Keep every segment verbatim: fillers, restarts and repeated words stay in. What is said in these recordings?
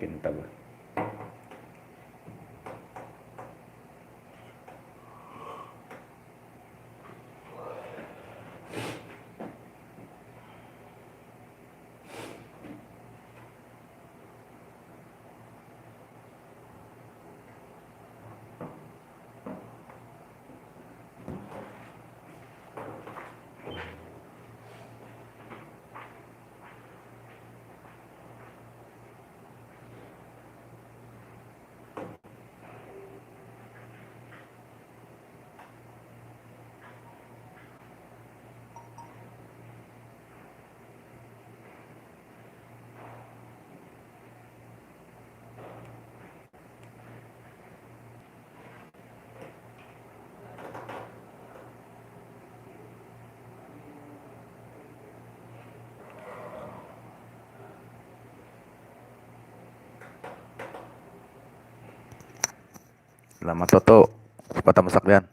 Kintab. Salamat, Toto. Sa patamasakyan.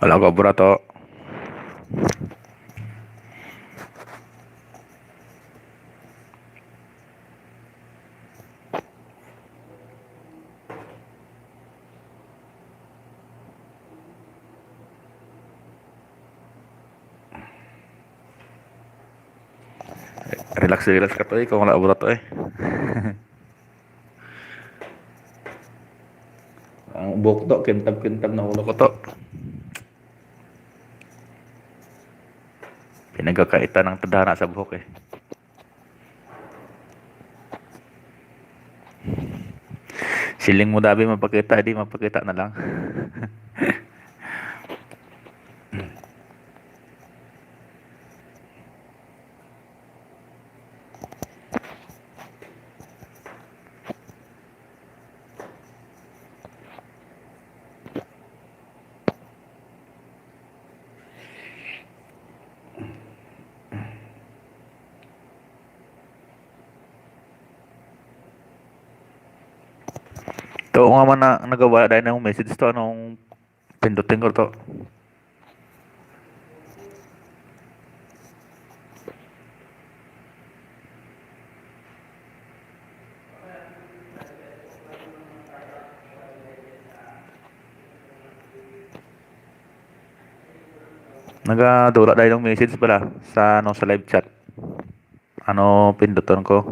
Wala ko, bro, to. Relax, relax ka to, eh, kung wala, bro, to, eh. Ang buhok to, kintab-kintab na ulo ko to. Pinagkakaitan ng tadhana sa buhok, eh. Siling mo, dabi mapakita, di mapakita na lang. To nga man na nagawala dahil na yung message to, anong pindutin ko to? Nagadula dahil yung message pala sa, ano, sa live chat. Ano, pinduton ko?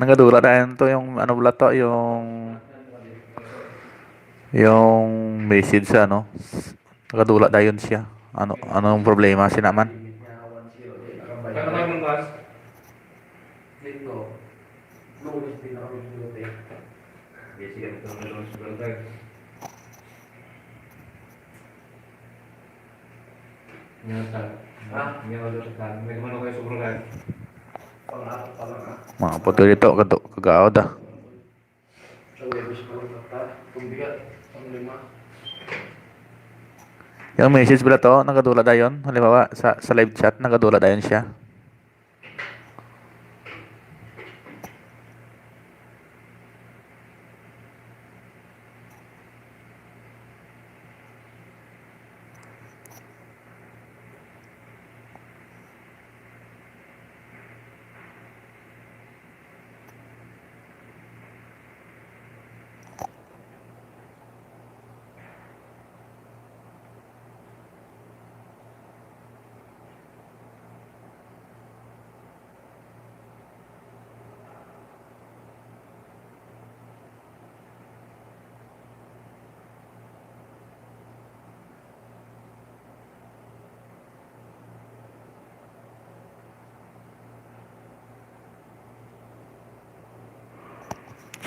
Nagadula dayon to yung, ano, bala to, yung, yung message sa, ano, nagadula dayon siya. Ano, anong problema sina man? Mga puto dito, kado-, kagaod, ah. Yung message bala to, nagadula dayon. Halimbawa, sa, sa live chat, nagadula dayon siya.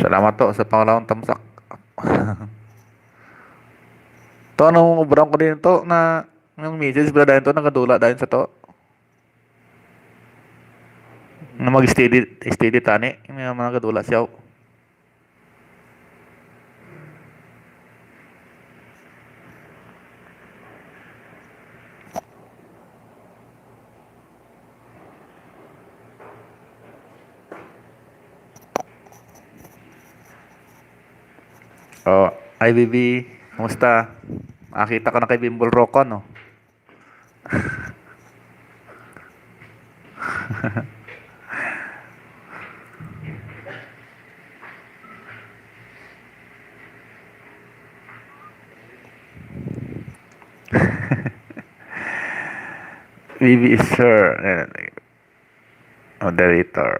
Salamat to sa pangalawang tamsak. To, ano, brown ko din to na yung message, bala, dahil to, nagadula dahil sa to. Na mag-steady, steady tani, yung mga, mga gadula siya. Oh, hi, B B. Kumusta? Nakita ko na kay Bimbol Rocco, no? B B is sir. Ayan. Moderator.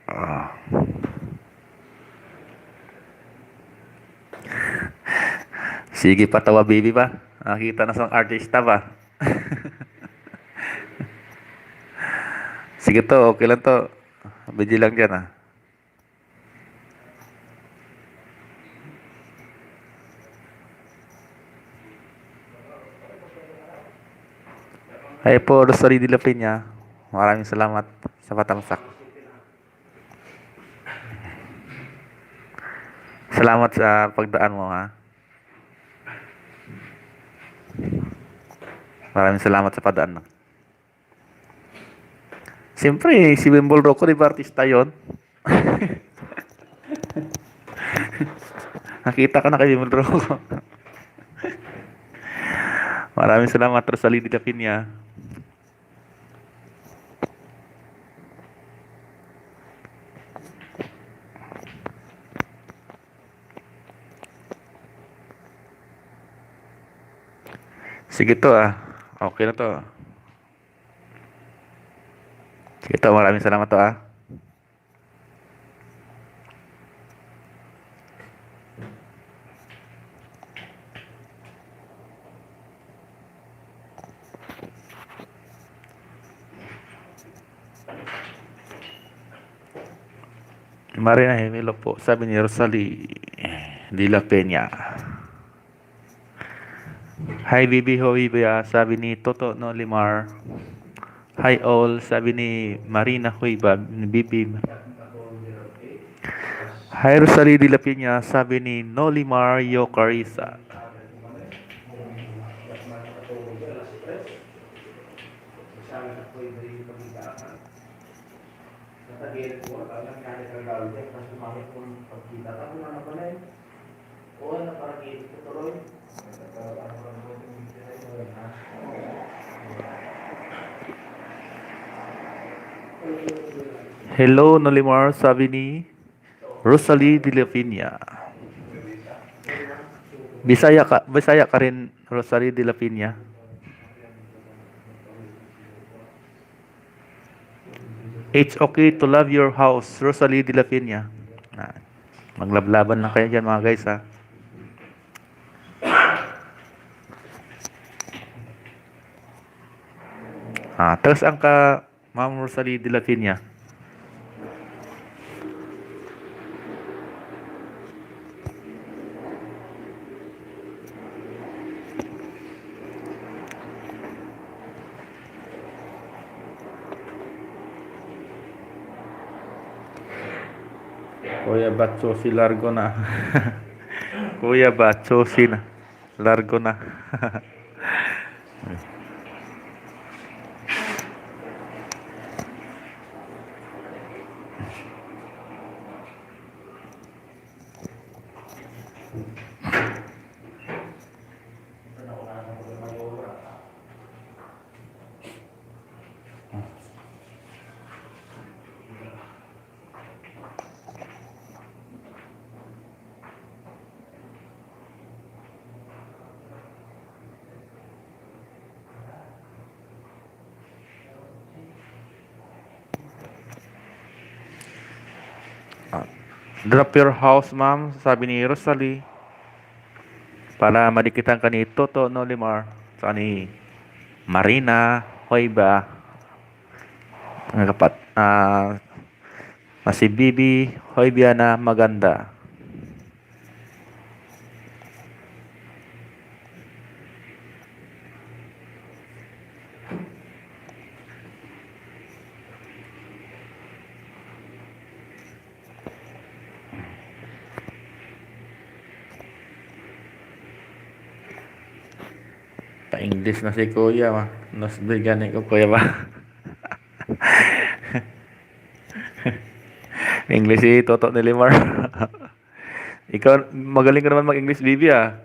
Ah. Sige pa, tawa, B B pa. Nakita na sang artista pa. Sige to, okay lang to. Video lang dyan, ah. Ay po, Rosalie de la Peña, maraming salamat sa patamsak. Salamat sa pagdaan mo, ha. Maraming salamat sa pagdaan. Siyempre, si Wimbledon Rocco, di ba, artista yon? Nakita ko na kay Wimbledon Rocco. Maraming salamat, Rosalie de la Peña. Sige to, ah. Okay na to. Sige to, maraming salamat to, ah. Marina Himilo po, sabi ni Rosalie de la Peña. Hi, B B Hoy, Bea, sabi ni Toto Nolimar. Hi all, sabi ni Marina Hoy, Bab-, ni B B. Hi, Rosalie de la Peña, sabi ni Nolimar Yocarisa. Hello, Nolimar, sabi ni Rosalie de la Peña. Bisaya ka, Bisaya ka rin, Rosalie de la Peña. It's okay to love your house, Rosalie de la Peña. Ah, maglablaban lang kayo dyan, mga guys, ha? Ah, tapos ang ka, Ma'am Rosalie de la Peña. Kuya Batsosi, largo na. Kuya Batsosi na. Largo na. Ah, drop your house, ma'am, sabi ni Rosalie. Para madikitan ka ni Toto Nolimar, sa ni Marina Hoyba. Ang kapat, ah, Si Bibi, hoy Biana, maganda. Pa-English na si Kuya, ma. Mas bigyan ni ko, Kuya, ba? English si Toto ni Limar. Ikaw, magaling ka naman mag-English, Bibi, ah.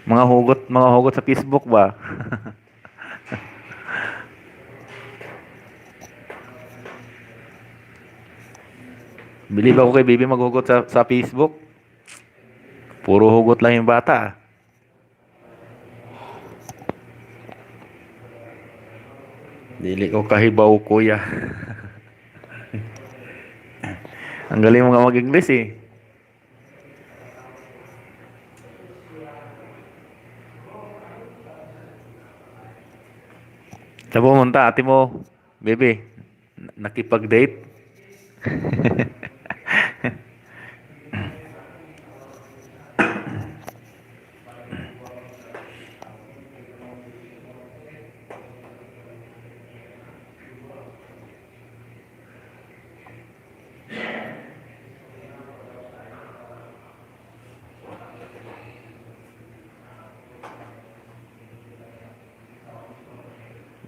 Mga hugot, mga hugot sa Facebook ba? Bilib ako kay Bibi maghugot sa, sa Facebook. Puro hugot lang yung bata, ah. Dili ko kahibaw, Kuya. Ang galing mo nga mag-English, eh. Sa pumunta, ate mo, Bibi, n-, nakipag-date?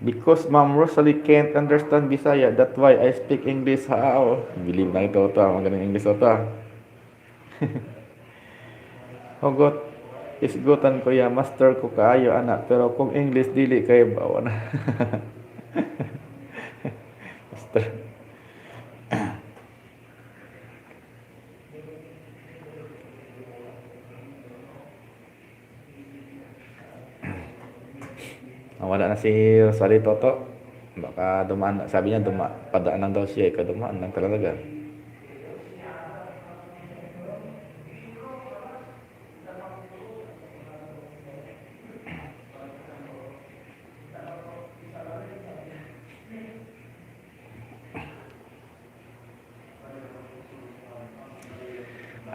Because Ma'am Rosalie can't understand Bisaya, that's why I speak English, ha. Oh, believe na ito, ito, ah. Magaling English ito, ah. Hugot, isgutan ko ya, master ko kaayo, ana, pero kung English, dili kay bawa na. Master. Nawala na si Rosalie, Toto. Baka dumaan, sabi niya, duma-, padaan lang daw siya, eh, kadumaan lang talaga.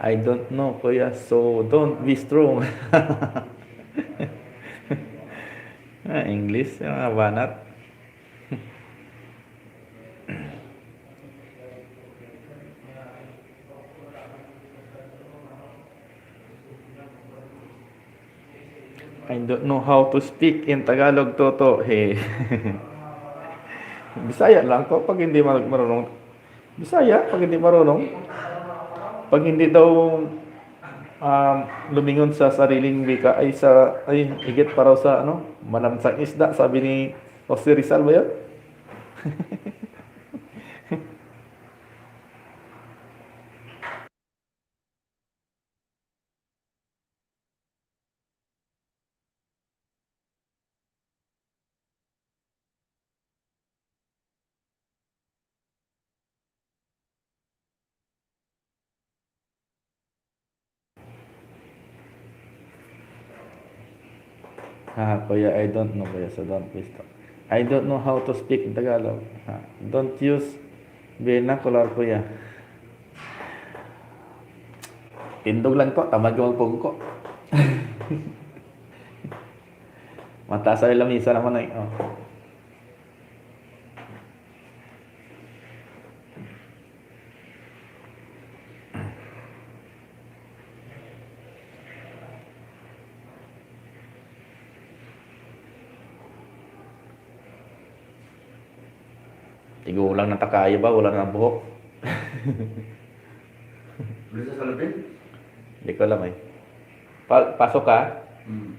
I don't know, Kuya, so don't be strong. Ah, English, mga banat. I don't know how to speak in Tagalog, Toto. Hey. Bisaya lang ko pag hindi mar-, marunong. Bisaya, pag hindi marunong. Pag hindi daw, um, lumingon sa sariling wika, ay sa, ay, higit pa raw sa, ano, malansang isda, sabi ni Jose Rizal ba yun? Ha, Kuya, I don't know, Kuya, so don't please talk. I don't know how to speak in Tagalog. Ha, don't use vernacular, Kuya. Tindog lang ko, tamad ko magpungko. Mataas ang lamisa naman ay, oh. Tigulang na ta kaayo ba? Wala na ang buhok. Bisa sa lupin? Hindi ko alam eh. Pa-, pasok ka? Hmm.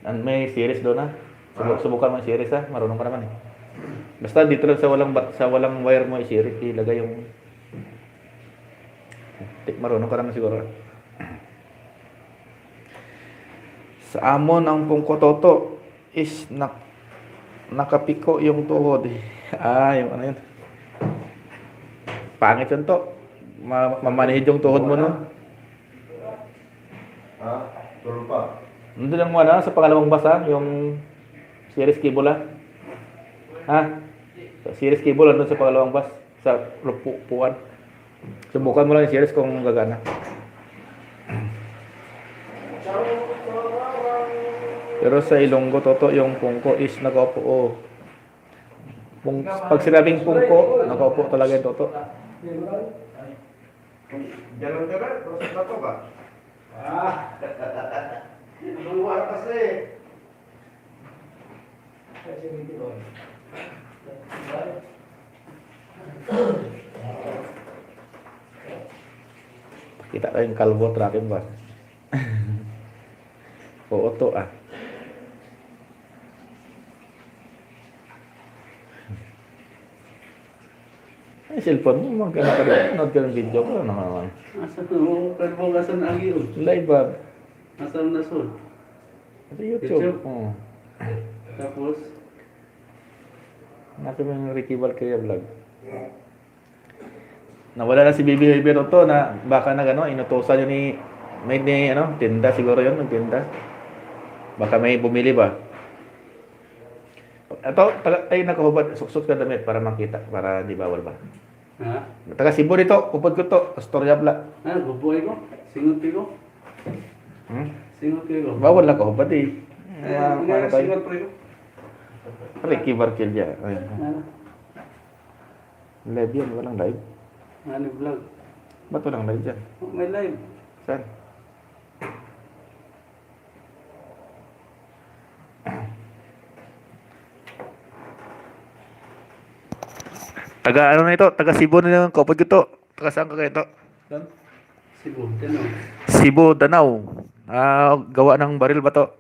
An-, may series doon, ah. Subu-, ah, subukan mo yung series, ah. Marunong ka naman, eh. Basta dito lang sa walang bat-, sa walang wire mo i-series, ilagay yung, ti-, marunong ka naman siguro. Sa amon ang pungko, Toto, is nak-, nakapiko yung tuhod. Ah, yung ano yun? Pangit yun, to. Ma-, mamanhid yung tuhod mo, no? Ha? Tulog pa? Nandun ang wala sa pangalawang basa, yung series Kibula. Ha? Series cable, andun sa pangalawang bus, sa lupuan. Subukan mo lang yung series kung gagana. Pero sa Ilonggo, Toto, yung pungko is nakaupo, oh. Pung-, pag sinabing pungko, nakaupo talaga yung Toto. Diyan lang, tira. Tapos na to ba? Ah. Ang wala kasi. Kita ko yung kalbo natin ba? Oo to, ah. Ay, cellphone mo, magkano ka rin? Nanood ka ng video ko, ano naman? Asa ko? Pero bukas ang agi, oh. Live ba? Asa ang nasod? Sa YouTube. YouTube. Oo. Tapos? Hanapin mo yung Ricky Valkyria vlog. Nawala na si Baby Javier to, na baka nag, ano, inutusan yun ni, may, ni, ano, tinda siguro yun, nagtinda. Baka may bumili ba? Ato, taga, ay, nakahubad, suksot ka damit para makita, para di bawal ba? Ha? Taga Cebu dito, upod ko to, Astoria Bla. Ah, gubuhay ko. Singot ko. Hmm? Singot ko. Bawal na kahubad eh. Eh, Mga, hindi, ano tayo? Singot ko. Ricky Barquilla. Ayun. Ah. Live yan, walang live. Ano vlog? Ba't walang live dyan? Oh, may live. Saan? Taga ano na ito? Taga Cebu na yung kaupod ko to. Taga saan ka kayo to? Saan? Cebu, Danao. Cebu, Danao. Ah, gawa ng baril ba to?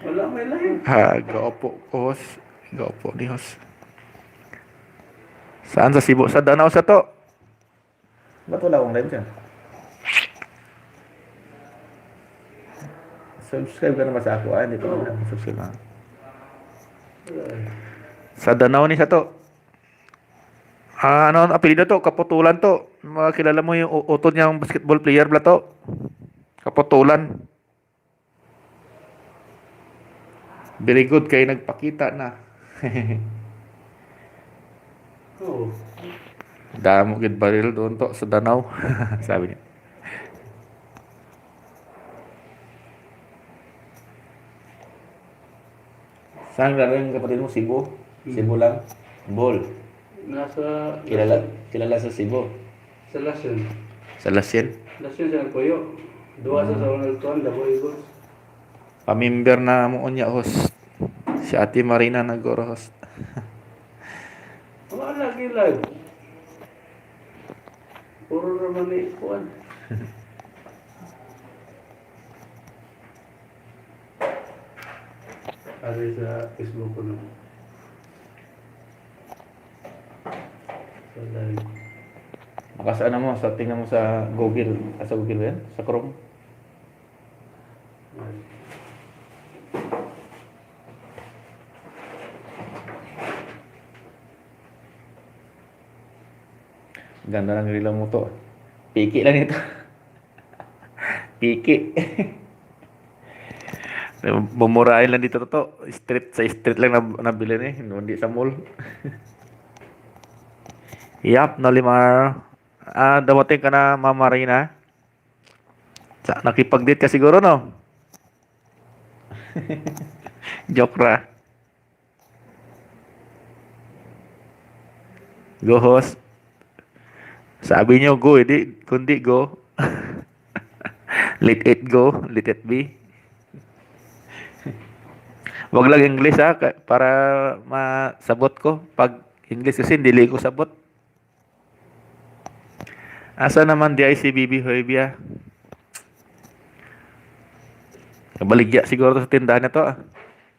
Wala may lain. Ha, gawa po, host. Gawa po ni host. Saan sa Cebu? Sa Danao sa to. Ba't wala akong live dyan? Subscribe ka naman sa ako. Ah, hindi pa naman subscribe, ah. Sa Danao ni sa to. Ah, ano ang apelyido to? Kaputulan to. Makilala mo yung u-, utod niyang basketball player bla to? Kaputulan. Very good kay nagpakita na. Oo. Damo gid baril doon to sa Danao. Sabi niya. Saan galing ang kapatid mo? Cebu? Hmm. Cebu lang? Bol. Nasa Kilala, kilala sa Cebu? Sa Lasyon. Sa Lasyon? Lasyon sa Nagpuyo. Duha sa, hmm, sa Ronald Tuan, Davao Eagles. Pamimber na mo unya, host. Si Ate Marina nagoro, host. Wala lagi live. Puro naman ni kuan. Ari sa Facebook ko, no? Sa live. Makasaan na mo, sa, tingnan mo sa Google. Ah, sa Google ba yan? Sa Chrome? Ganda ng relo mo to. Piki lang ito. Piki. Mumurahin lang dito to. Street, sa street lang nab-, nabili ni, hindi sa mall. Yap, Nolimar. Ah, dumating ka na, Ma'am Marina. Sa, nakipag-date ka siguro, no? Joke ra. Go, host. Sabi niyo, go, hindi, kundi go. Let it go, let it be. Wag lang English, ha, ka-, para masabot ko. Pag English kasi, dili ko sabot. Asa naman di ay si Bibi Hoy, biya? Kabaligya siguro to sa tindahan na to, ah.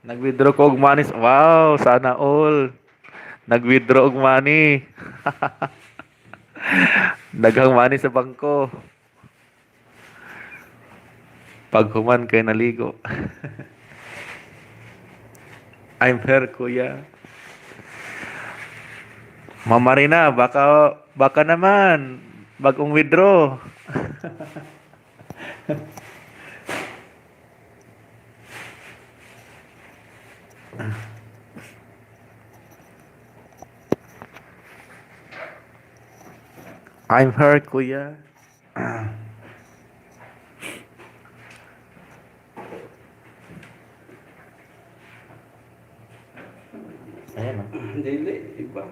Nag-withdraw ko og money. Wow, sana all. Nag-withdraw og money. Daghang money sa bangko. Paghuman kay naligo. I'm here, kuya. Ma'am Marina, baka, baka naman. Bagong withdraw. I'm here, kuya. Ayan, oh. Dili, iba.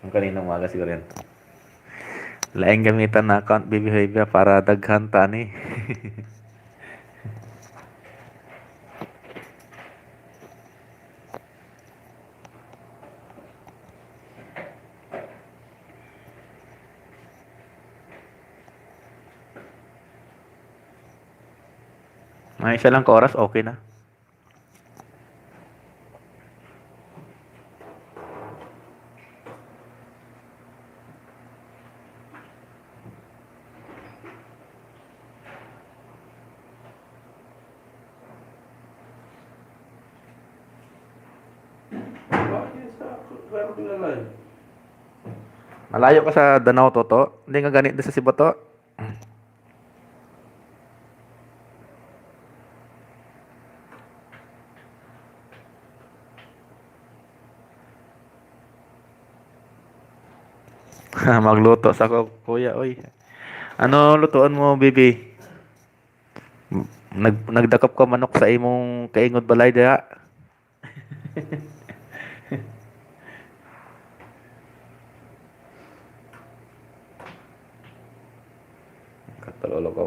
Ang kanina umaga siguro yan. Laing gamitan na account, Baby Huevia, para daghan tani. May isa lang ka oras, okay na. Bakit sa, sa, sa, Malayo ka sa Danao, Toto? Hindi nga gani di sa Cebu, to? Magluto sa ko, kuya, oy. Ano lutuan mo, bibi? Nag-, nagdakop ka manok sa imong kaingod balay diha? Katulolo ko.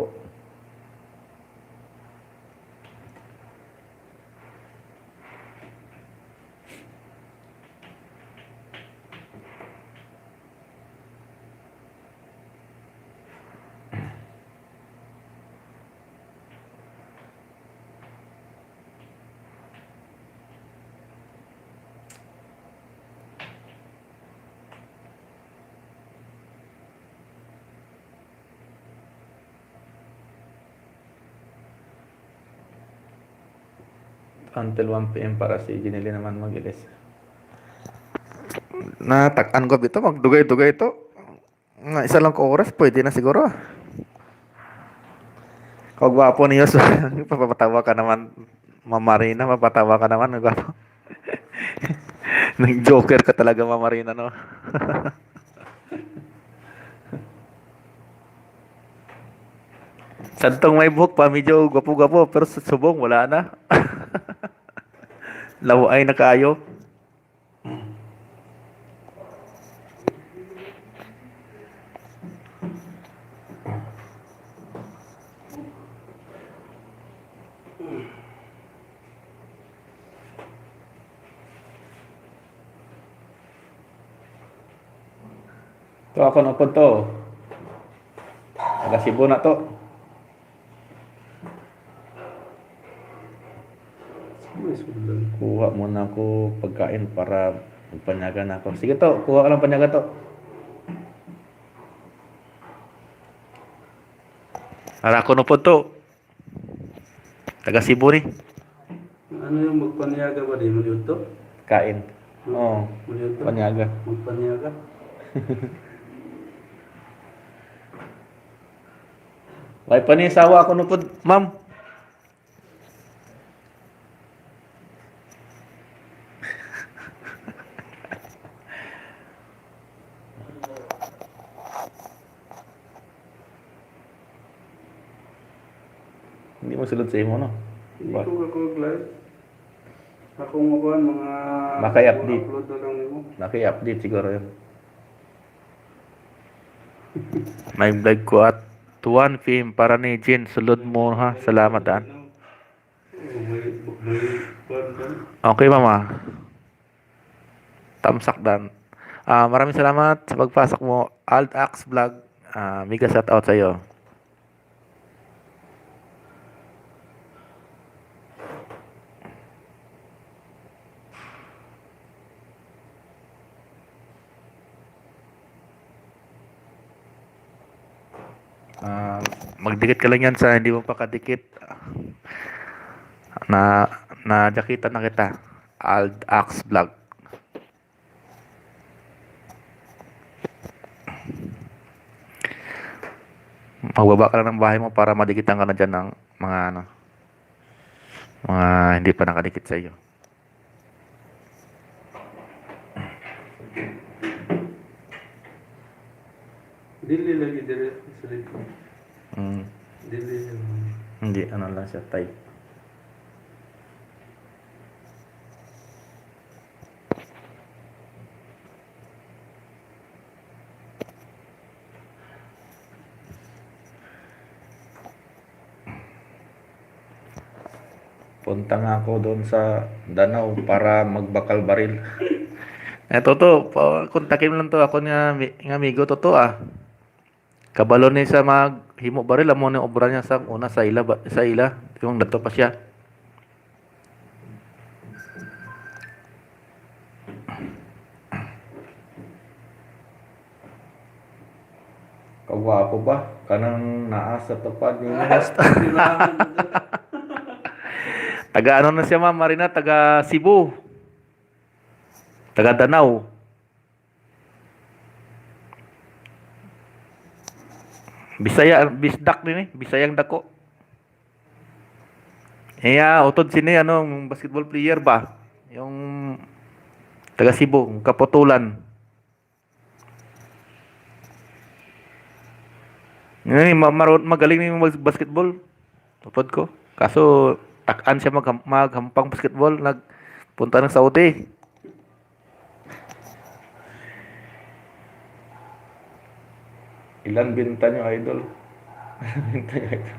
Until one P M para si Jinilin naman mag-ilis. Natak-an ko bitaw, magdugay-dugay to. Nga isa lang ka oras, pwede na siguro. Kagwapo niyo, so, papatawa ka naman, Ma'am Marina, papatawa ka naman, gwapo. Nag-joker ka talaga, Ma'am Marina, no? Sadtong may buhok pa, medyo gwapo-gwapo, pero sa subong, wala na. Lawaay na kaayo. To, ako na po to. Taga Cebu na to. Sige, sudlan. Kuha muna ako pagkain para magpanyaga na ako. Sige to, kuha ka lang panyaga to. Ara ko na po to. Taga Cebu ni. Ano yung magpanyaga ba? Di mo yun to? Kain. Oo. Mo yun to? Panyaga. Magpanyaga. May panisawa ako na po, ma'am. Hindi mo sulod sa imo, no? Hindi ko kakuha live. Akong kuwan, mga Makay update. Upload na lang nimo. Makay update siguro yun. May vlog ko at one P M para ni Jin. Sulod mo, ha. Salamat, ah. Oh, may, may kuwan ka. Okay, mama. Tamsak dan. Ah, maraming salamat sa pagpasok mo, Ald Axe Vlog. Ah, mega shout out sa iyo. Ah, magdikit ka lang yan sa hindi mo pa kadikit. Na, na jakitan na kita. Ald Axe Vlog. Magbaba ka lang ng bahay mo para madikitan ka na dyan ng mga, ano, mga hindi pa nakadikit sa iyo. Dili lagi dire sa likod. Mm. Dili siya. Hindi, ano lang siya, tight. Punta nga ako doon sa Danao para magbakal baril. Eh, Toto, pa-, kontakin mo lang to. Ako nga, mi-, nga amigo, Toto, ah. Kabalo ni sa maghimo baril, amo ni obra niya sa una sa ila, ba, sa ila, yung dato pa siya. Kagwapo ba? Kanang naa sa tupad ni Hasta. Taga ano na siya, Ma'am Marina? Taga Cebu. Taga Danao. Bisaya, bisdak din eh. Bisayang dako. Iya, utod sini, ano, yung basketball player ba? Yung taga Cebu, yung kaputulan. Ngayon, ma-, maro-, magaling ni mag-, basketball. Tupad ko. Kaso, tak-an siya mag-, maghampang basketball. Nagpunta ng Saudi. Ilan binta nyo, idol? Ilan binta nyo, idol?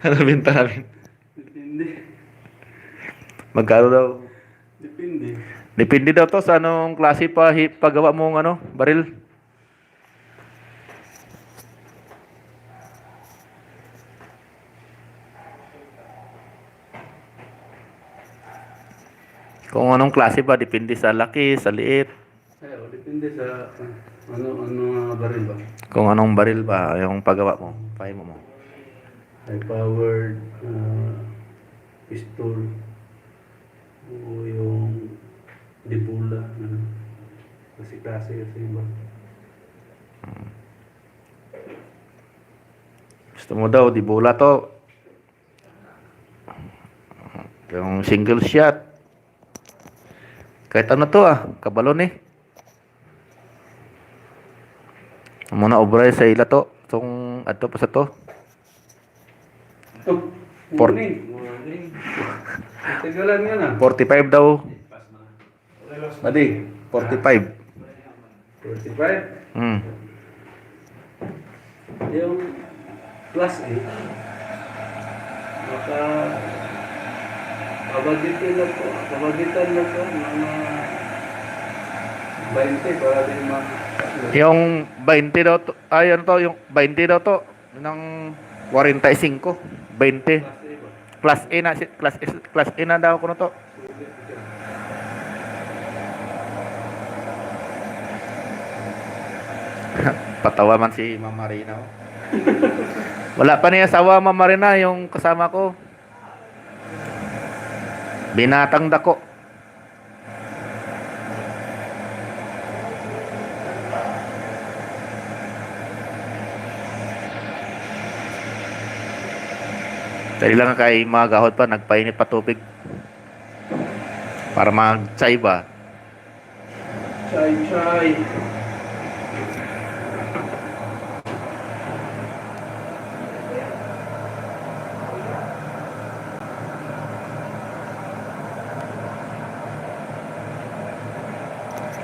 Ano binta namin? Depende. Magkano daw? Depende. Depende daw to sa anong klase pa hi-, paggawa mong ano, baril. Kung anong klase ba, depende sa laki, sa liit. Ay, o, depende sa, ano, ano nga baril ba? Kung anong baril ba yung paggawa mo, pahimo mo. High powered, ah, pistol, o yung dibula, ano, klase-klase kasi yung ba? Hmm. Gusto mo daw, dibula to. Yung single shot. Kahit ano to, ah, kabalo ni. Amo na obra sa ila to. Itong adto pa sa to. Ito. Port- Morning. Morning. Tagalan nga na. Forty-five daw. Madi, forty-five. Forty-five? Hmm. Yung class A, maka-, kabudgetan na po, kabudgetan na po, mga twenty para din ma- Yung twenty daw to, ay, ano to, yung twenty daw to, ng forty-five, twenty. Class A ba? Class A na, si-, class A, class A na daw kuno to. Patawa man si Ma'am Marina, oh. Wala pa niya asawa, Ma'am Marina, yung kasama ko. Binatang dako. Dali lang kay mga gahod pa, nagpainit pa tubig. Para mag-chai ba? Chai, chai.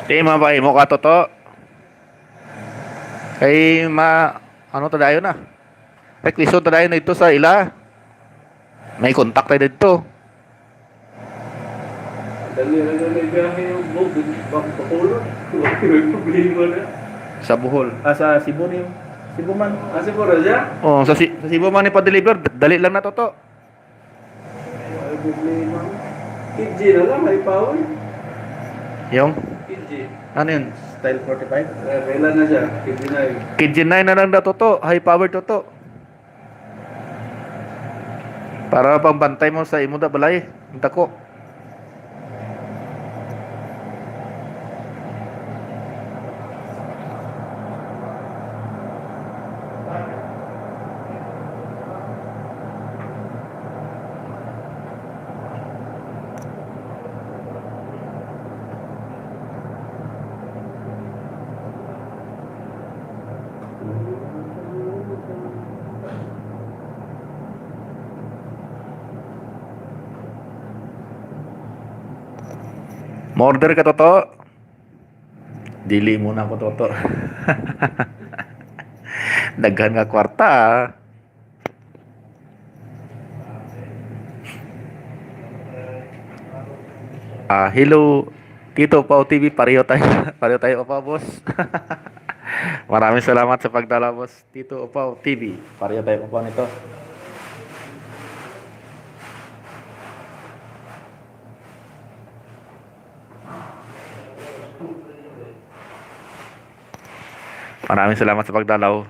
Di, mapahimo ka, Toto. Kay ma-, ano ta dayon na? Requisition ta dayon dito sa ila. May contact tayo dito. Dali ra na may biyahe yung bo-, bak-, Bacolod. May problema na. Sa Bohol. Ah, sa Cebu ni, Cebu man. Ah, Cebu ra siya? Oh, sa Si-, sa Cebu man ipa-deliver, d-, dali lang na to, to. Ay, problema. K G na lang, high power. Yung? K G. Ano yun? Style forty-five? Eh, kailan na siya? K G nine. K G nine na lang daw, to, to. High power, to, to. Para pangbantay mo sa imo da balay, ang tako. Mo-order ka, Toto? Dili mo na ako, Toto. Daghan nga kwarta, ah. Ah, hello, Tito Pau T V, pareho tayo, pareho tayo pa, boss. Maraming salamat sa pagdala, boss. Tito Upaw T V. Pareho tayo upaw nito. Maraming salamat sa pagdalaw.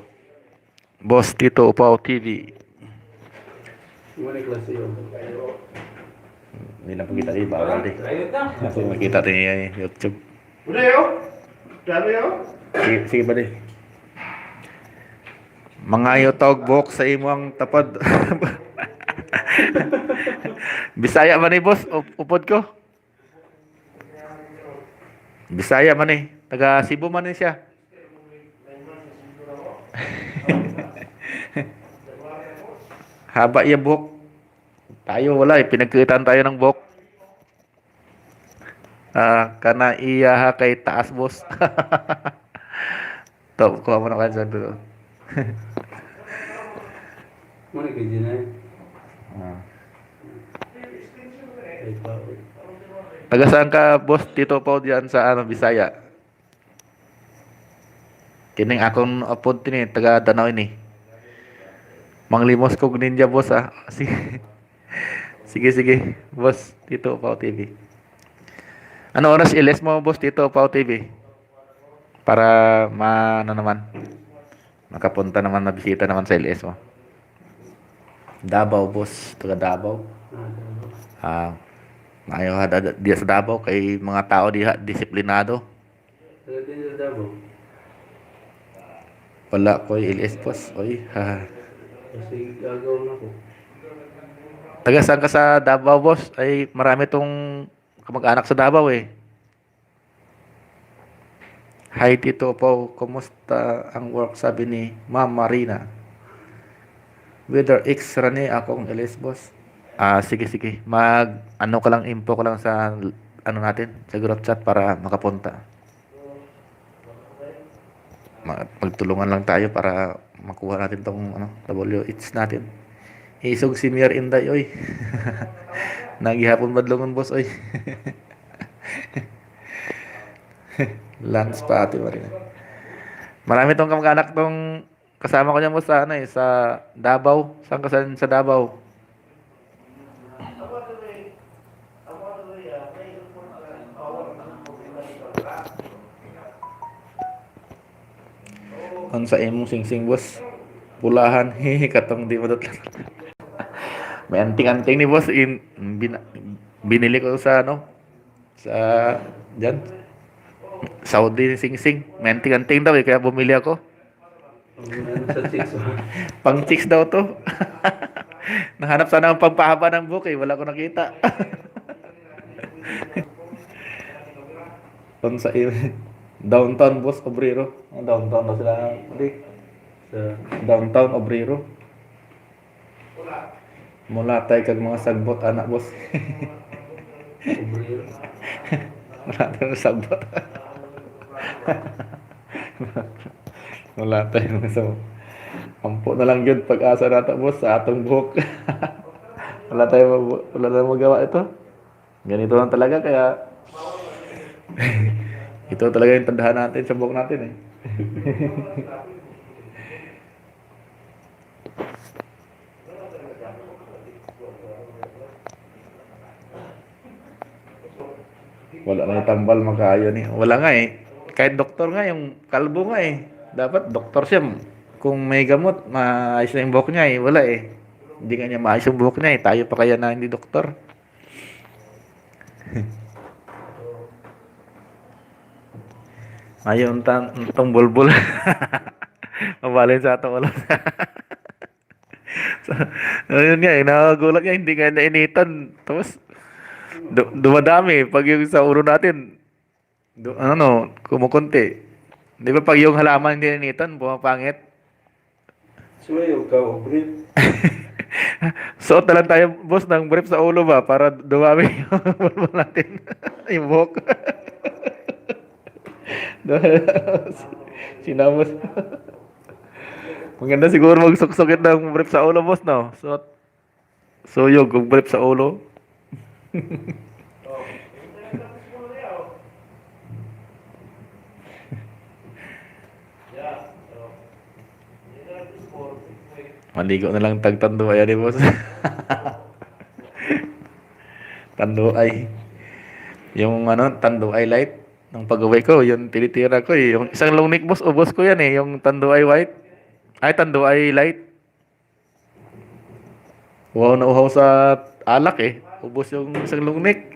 Boss Tito Upaw T V. Hindi na pagkita di, bawal di. Kasi makita din yung YouTube. Uday, oh. Dami, oh. Sige, sige, pare. Mangayo tawag buhok sa imo ang tapad. Bisaya man ni boss, up- upod ko. Bisaya man ni. Taga Cebu man ni siya. Haba iya buhok. Tayo wala eh. Pinagkitaan tayo ng buhok. Ah, kana iya ha kay taas, boss. To, kuha mo na kansan to. Mo ni kay Jinay. Ah. Ay, pa. Taga saan ka, boss? Tito Pao diyan sa, ano, Bisaya. Kining akong upod tini, taga Danao ini. Manglimos kog ninja, boss, ah. Sige. Sige, sige, boss, Tito Pao T V. Ano oras ilis mo, boss, Tito Pao T V? Para ma-, ano naman, makapunta naman, mabisita naman sa L S mo. Davao, boss, taga Davao. Ah, maayo ha, da-, da-, diya sa Davao, kay mga tao diha, disiplinado. Taga din sa Davao. Wala ko, L S, boss. Oy, ha. Kasi gagaw na ko. Taga saan ka sa Davao, boss? Ay, marami tong kamag-anak sa Davao, eh. Hi, Tito Pao. Kumusta ang work? Sabi ni Ma'am Marina. Whether ex ra ni akong L S, boss. Ah, sige, sige. Mag, ano ka lang, info ka lang sa, ano natin, sa group chat para makapunta. Ma-, magtulungan lang tayo para makuha natin tong, ano, W H natin. Isog si Mier Inday, oy. Nagihapon madlungon, boss, oy. Lance pa, Ate Marina. Marami tong kamag-anak tong kasama ko niyan, boss, sa, ano, eh, sa Davao. Saan ka sa, sa Davao? Ang sa imong singsing, boss. Pulahan, katong di madutlan. May anting-anting ni boss, in, bin-, binili ko sa, ano, sa, dyan, Saudi, singsing. May anting-anting daw, eh, kaya bumili ako. Ang ano sa chicks, oh. Pang chicks daw to. Nahanap sana ang pagpahaba ng buhok, eh. Wala ko nakita. Pang sa downtown, boss, obrero. Ang downtown na sila, di? Sa downtown, obrero. Mulatay kag mga sagbot, ana, boss. Obrero. Mulatay mga sagbot. Mulatay mga sagbot. Ampo na lang yun pag-asa nata, boss, sa atong buhok. Wala tayo mag-, wala tayong magawa ito. Ganito lang talaga, kaya ito talaga yung tandaan natin sa buhok natin, eh. Wala na yung tambal, makaayo ni. Wala nga, eh. Kahit doktor nga, yung kalbo nga, eh. Dapat doktor siya. Kung may gamot, maayos na yung buhok niya, eh. Wala, eh. Hindi nga niya maayos yung buhok niya, eh. Tayo pa kaya na hindi doktor. Ayun, tan-, itong bulbul. Mabalin sa atong ulo. So, ayun nga, eh, nakakagulat nga, hindi nga nainitan. Tapos, du-, dumadami. Pag yung sa ulo natin, du-, ano, kumukunti. Di ba pag yung halaman hindi nainitan, pumapangit? Sumayaw ka, Obrit. Suot na lang tayo, boss, ng brief sa ulo ba para dumami yung bulbul natin. Yung buhok. Sinamos. Maganda siguro magsuksukit ng brief sa ulo, boss, no? Suot, suyog kung brief sa ulo. Maligo na lang tag Tanduay, di, boss? Tanduay. Yung ano, Tanduay light. Nung pag-uwi ko, yun tinitira ko eh. Yung isang long neck, boss, ubos ko yan eh. Yung Tanduay white. Ay, Tanduay light. Uhaw na uhaw sa alak eh. Ubos yung isang long neck.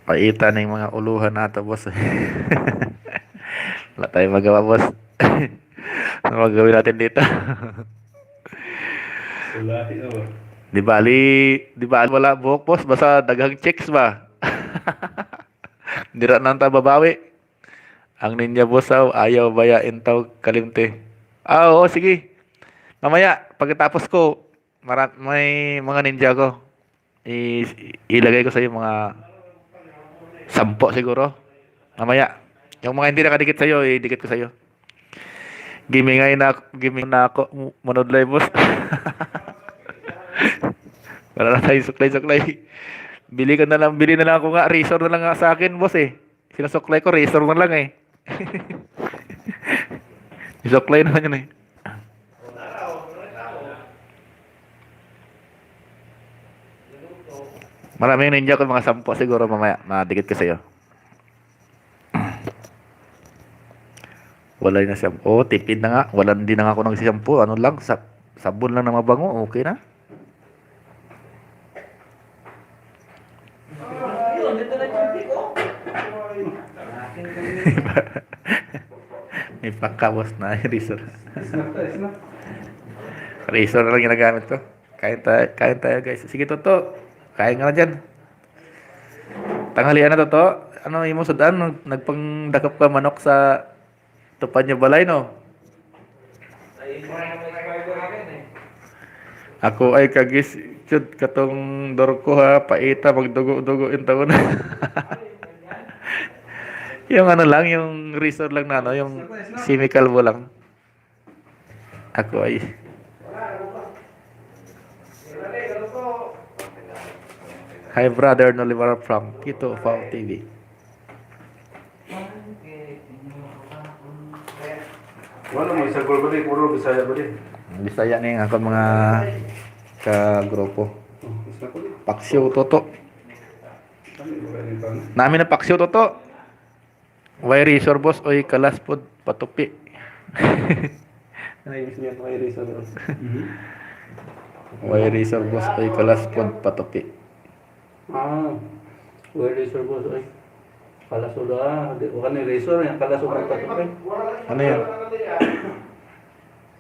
Paita ning mga uluhan nato, boss. Wala tayong magawa, boss. Ano magagawin natin dito? Wala, di ba? Di bali, di bali wala buhok, boss. Basta daghang chicks ba? Dira na ta babawi. Ang ninja, boss, aw, ayaw baya intaw kalimti. Ah, oo, sige. Mamaya, pagkatapos ko, mara-, may mga ninja ko. I-, ilagay ko sa iyo mga sampo siguro. Mamaya, yung mga hindi nakadikit sa iyo, idikit ko sa iyo. Gimingay na, giming na ako, manudlay, boss. Wala na tayo suklay-suklay. Bili ka na lang, bili na lang ako nga, razor na lang nga sa akin, boss, eh. Sinusuklay ko, razor na lang, eh. Isuklay naman yun, eh. Maraming ninja ko, mga sampo siguro mamaya, madikit ko sa'yo. Wala na siya. Oh, tipid na nga. Wala, hindi na nga ako nagsishampoo. Ano lang, sa, sabon lang na mabango. Okay na. May pakabos na yung razor. Razor na lang ginagamit ko. Kain tayo, kain tayo, guys. Sige, Toto. Kain ka na dyan. Tanghalian na, Toto. Ano imo sud-an? Nag-, nagpangdakop ka manok sa tupad niya balay, no? Ako ay kagis, jud katong Dorko, ha, paita, magdugo-dugo yung taon. Yung ano lang, yung razor lang na, ano, yung semikalbo lang. Ako ay. Hi, brother Nolimar from Tito Pao T V. Wala mo, isa gol ba di? Puro Bisaya ba di? Bisaya ni nga akong mga kagrupo. Oh, isa ko di. Paksiw, Toto. Ano yung iba yung tao? Nami na paksiw, Toto. Why razor, boss? Oy, kalas pod, patupi. Ano yung isip niya? Why razor, boss? Mhm. Why razor, boss? Oy, kalas pod, patupi. Ah, why razor, boss? Oy, kalas pod, ah. Di, wala ni razor, yung kalas pod, patupi. Ano yan?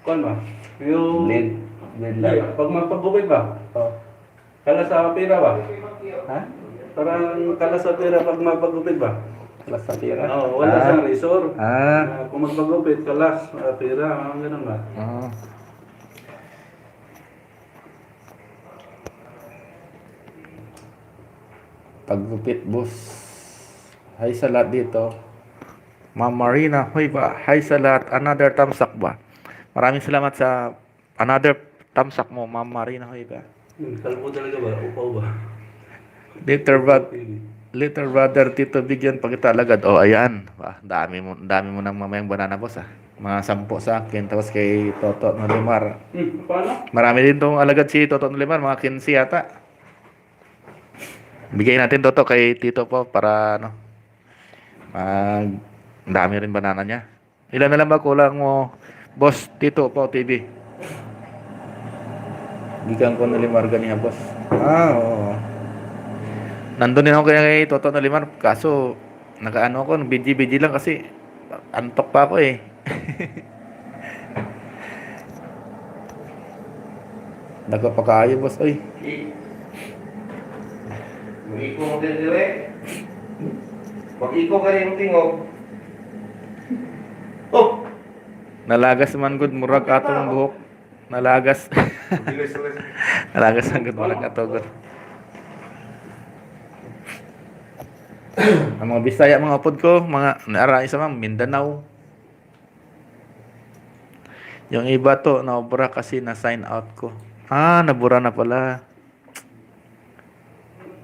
Kuwan ba? Yung blade. Blade lang. Di, pag magpagupit ba? Oh. Kalas sa pira ba? Ha? Parang kalas sa pira pag magpagupit ba? Kalas sa pira? Oo, wala Ah. siyang razor. Ah. Ah, kung magpagupit, kalas, ah, pira, mga ganun ba? Ah. Paggupit, boss. Hi sa lahat dito. Ma'am Marina Hoy ba? Hi sa lahat. Another thumbs up ba? Maraming salamat sa another thumbs up mo, Ma'am Marina Hoy ba? Hmm, kalbo talaga ba? Upaw ba? Little bro-, Pili. Little brother, Tito Bigyan, pakita alagad. Oh, ayan. Ba, dami mo, dami mo ng mamayang banana, boss, ah. Mga sampo sa akin, tapos kay Toto Nolimar. Hmm, paano? Marami din tong alagad si Toto Nolimar, mga kinse yata. Bigay natin, Toto, kay Tito po para, ano, mag-, dami rin banana niya. Ilan na lang ba kulang mo, Boss Tito po, T V? Gikan ko Nolimar ganiha, boss. Ah, oo. Nandun din ako kay Toto Nolimar, kaso nakaano ako, B G B G lang kasi antok pa ako eh. Dako pa kaayo, boss, oy. Mag-iko mo din dire. Mag-iko ka rin yung tingog. Oh! Nalagas man gud, murag atong buhok. Nalagas. Bilis, bilis. Nalagas ang gud, murag ato gud. Ang mga Bisaya, mga upod ko, mga naara sa mga Mindanao. Yung iba to, naobra kasi na-sign out ko. Ah, nabura na pala.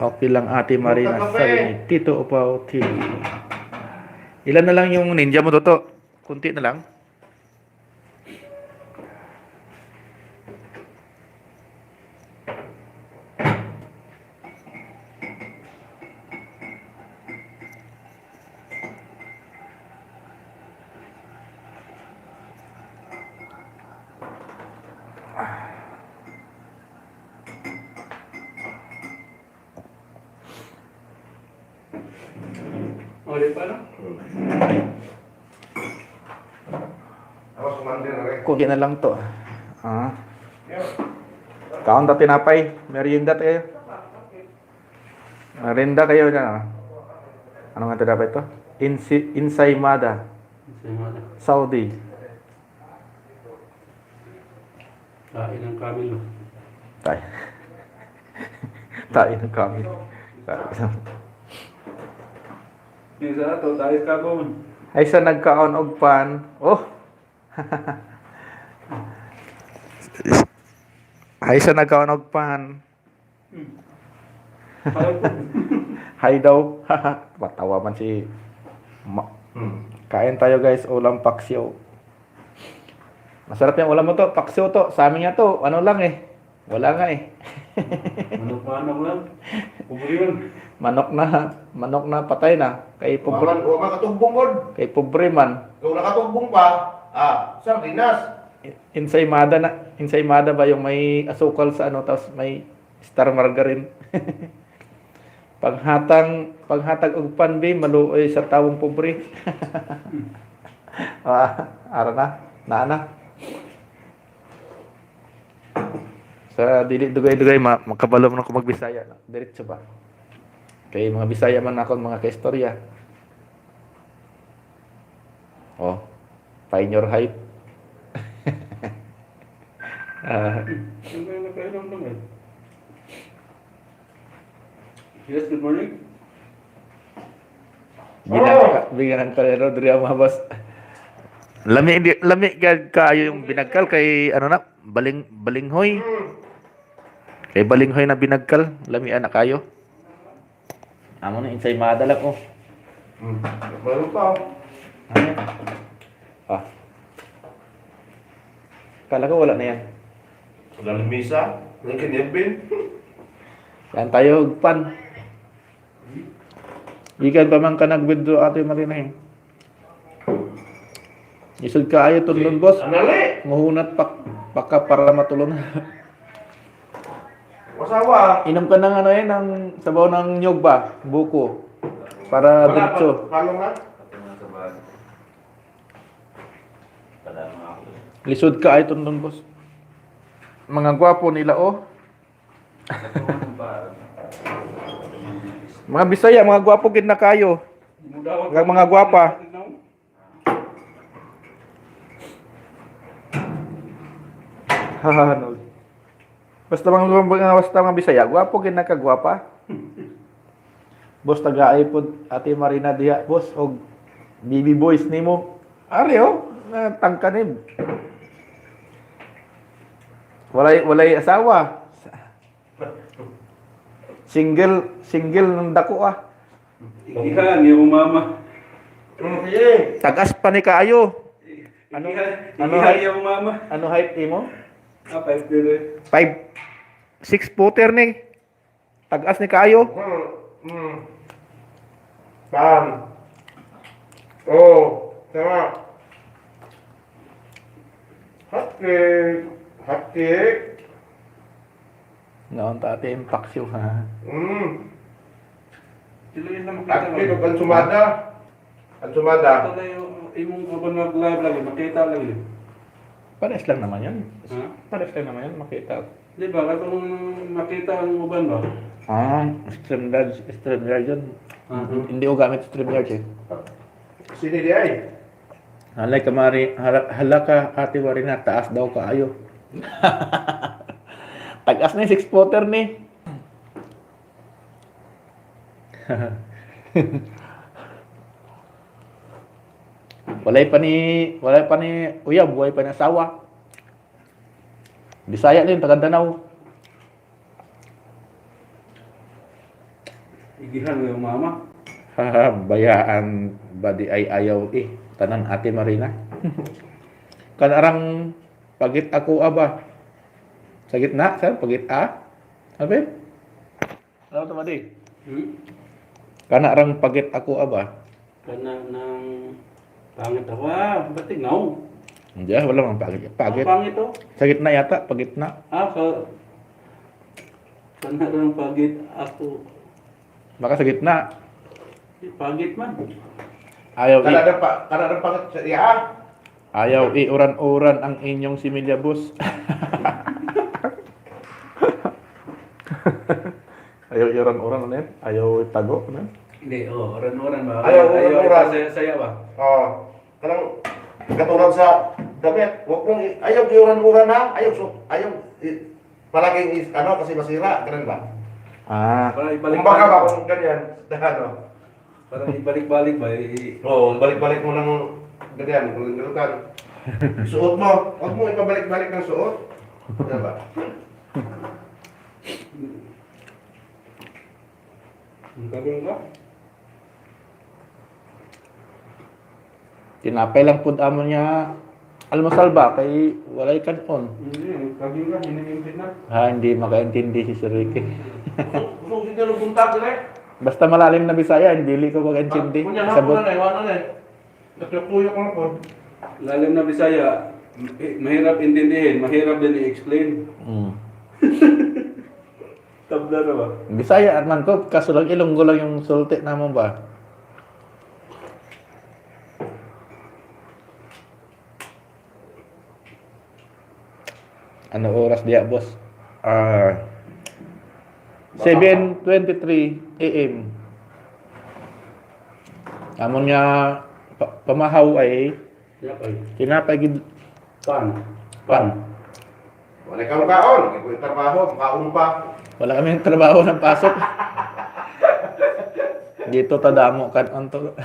Okay lang, Ate Marina, sabi ni Tito Upaw T V. Ilan na lang yung ninja mo, Toto? Kunti na lang. O, di pa, no? Tapos, commander na rin. Kunti na lang to. Ah. Kaon ta tinapay. Merienda tayo. Merienda kayo dyan, ah. Ano nga tinapay to? Insi-, Insaymada. Insaymada. Saudi. Tain ng camel, oh. Tay. Tain ng camel. Yung sa ato, tayo ka, Bong. Ay, sa nagkaon og pan. Oh. Ay, sa nagkaon og pan. Hmm. Ayaw po. Hay daw. Matawa man si Ma-, Hmm. Kain tayo, guys, ulam paksiw. Masarap yung ulam mo to, paksiw to. Sa amin nga to, ano lang eh. Wala nga eh. Manok-manok lang. Pobre yun. Manok na, manok na patay na. Kay pobre, Wa man, wa man katugbong, God. Kay pobre man. Kung nakatugbong pa, ah, sardinas. Insaymada na, insaymada ba yung may asukal sa ano, tapos may star margarine? Panghatang, panghatag og pan, be, maluoy sa tawong pobre. Ah, ara na, naa na. Sa dili dugay-dugay, ma-, makabalo man ako magbisaya. Diretso ba? Kay mga Bisaya man akon mga kaistorya. Oh, find your height. Ah. Siyempre, nakainom lang eh. Yes, good morning. Binangka-, binangkal ni Rodri ang mga boss. Lami, di, lami gad kaayo yung binangkal kay, ano na, baling-, balinghoy. Kay balinghoy na binangkal, lami ana kayo. Amo na, insaymada lang, oh. Hmm. Meron pa, oh. Ano yan? Ah. Kala ko wala na yan. Wala na misa. Wala ka niyabin. Yan tayo, pan. Ikan pa man ka nag-withdraw, Ate Marina, eh. Isod kaayo, tulon, boss. Anali! Muhunat pak-, paka para matulon. Masawa. Inom ka ng ano, eh, ng sabaw ng nyog ba? Buko. Para diretso. Palong na? Lisod kaayo, tulon, boss. Mga gwapo nila, oh. Mga Bisaya, mga gwapo gid na kayo. Kag mga gwapa. Haha, no. Basta mga, mga, basta mga Bisaya, gwapo gid na kag gwapa. Boss, tagai pod Ate Marina diha, boss, og baby boys nimo. Ari, oh, natangkanib. Walay, walay asawa. Single, single ng dako, ah. Igihan niya akong mama. Mm, sige. Tagas pa ni kaayo. Ano, igihan, ano igihan height? Niya akong mama. Ano height imo? Ah, five zero. Five, six footer ni. Tagas ni kaayo. Mm, mm. Pam. Oh, tama. Hot cake. Hot cake. Naon ta ate, impact siya, ha? Mm. Dili na makita. Ang sumada. Ang sumada. Ito na yung imong uban mag-live lagi, makita lagi. Pares lang naman yan. Ha? Pares lang naman yan, makita. Di ba, katong makita ang uban ba? Ah, StreamYard, StreamYard yun. Ah, hmm. Hindi ko gamit StreamYard eh. Sino di ay? Halay ka, Mari, hala, hala ka, Ate Warina, taas daw kaayo. Tagas na yung six footer ni. Walay pa ni, walay pa ni uyab, walay pa ni asawa. Bisaya din, taga Danao. Igihan mo yung mama. Haha, bayaan ba di ay ayaw eh. Tanan, Ate Marina. Kanarang pagit ako aba. Sa gitna, sa pagit a. Abi? Ano to, Madi? Hmm? Kana rang pagit ako, aba. Kana nang pangit ako. Ah, ba't tingaw? Hindi, ah, wala mang pagit. Pagit. Ang pangit, oh. Sa gitna yata, pagitna. Ah, sa, kana rang pagit ako. Baka sa gitna. Di, pagit man. Ayaw Kana i- rang pa-, kana rang pangit sa iya. Ayaw iuran-uran ang inyong similya, boss. Ayaw iuran-uran, ano yan? Ayaw itago, ano yan? Hindi, oh, uran-uran ba? Ayaw Ayaw uran-uran. Saya-saya ba? Oh, kanang katulad sa damit, wag mong i-, ayaw iuran-uran, ha? Ayaw su-, ayaw i-, palaging is-, ano, kasi masira, ganun ba? Ah. Para ibalik Kumbaga ba, kung ganyan, ano? Para ibalik-balik ba? I- Oo, balik-balik mo ng ganyan, kung ganyan ka. Suot mo, wag mo ipabalik-balik ng suot. Diba? Ang galing ba? Tinapay lang pud amo niya almusal ba kay walay kan-on. Hindi, ang galing na, hinihintay na. Ha, hindi makaintindi si Sir Ricky. Gusto, gusto ko sila buntag, dire. Basta malalim na Bisaya, hindi ko makaintindi. Ah, kunya na, Sabot. Kunya na, iwanan eh. Nagkakuyok lang po. Lalim na Bisaya, eh, mahirap intindihin, mahirap din i-explain. Mm. Tabla na ba? Bisaya man ko, kaso lang Ilonggo lang yung sulti namon ba. Ano oras diya, boss? Ah, seven twenty-three A M. Amon nga pa-, pamahaw ay Tinapay. Tinapay gid. Pan. Pan. Pan. Wala ka makaon, hindi ko yung trabaho, makaon pa. Wala kami ng trabaho ng pasok. Dito tadamo kan anto.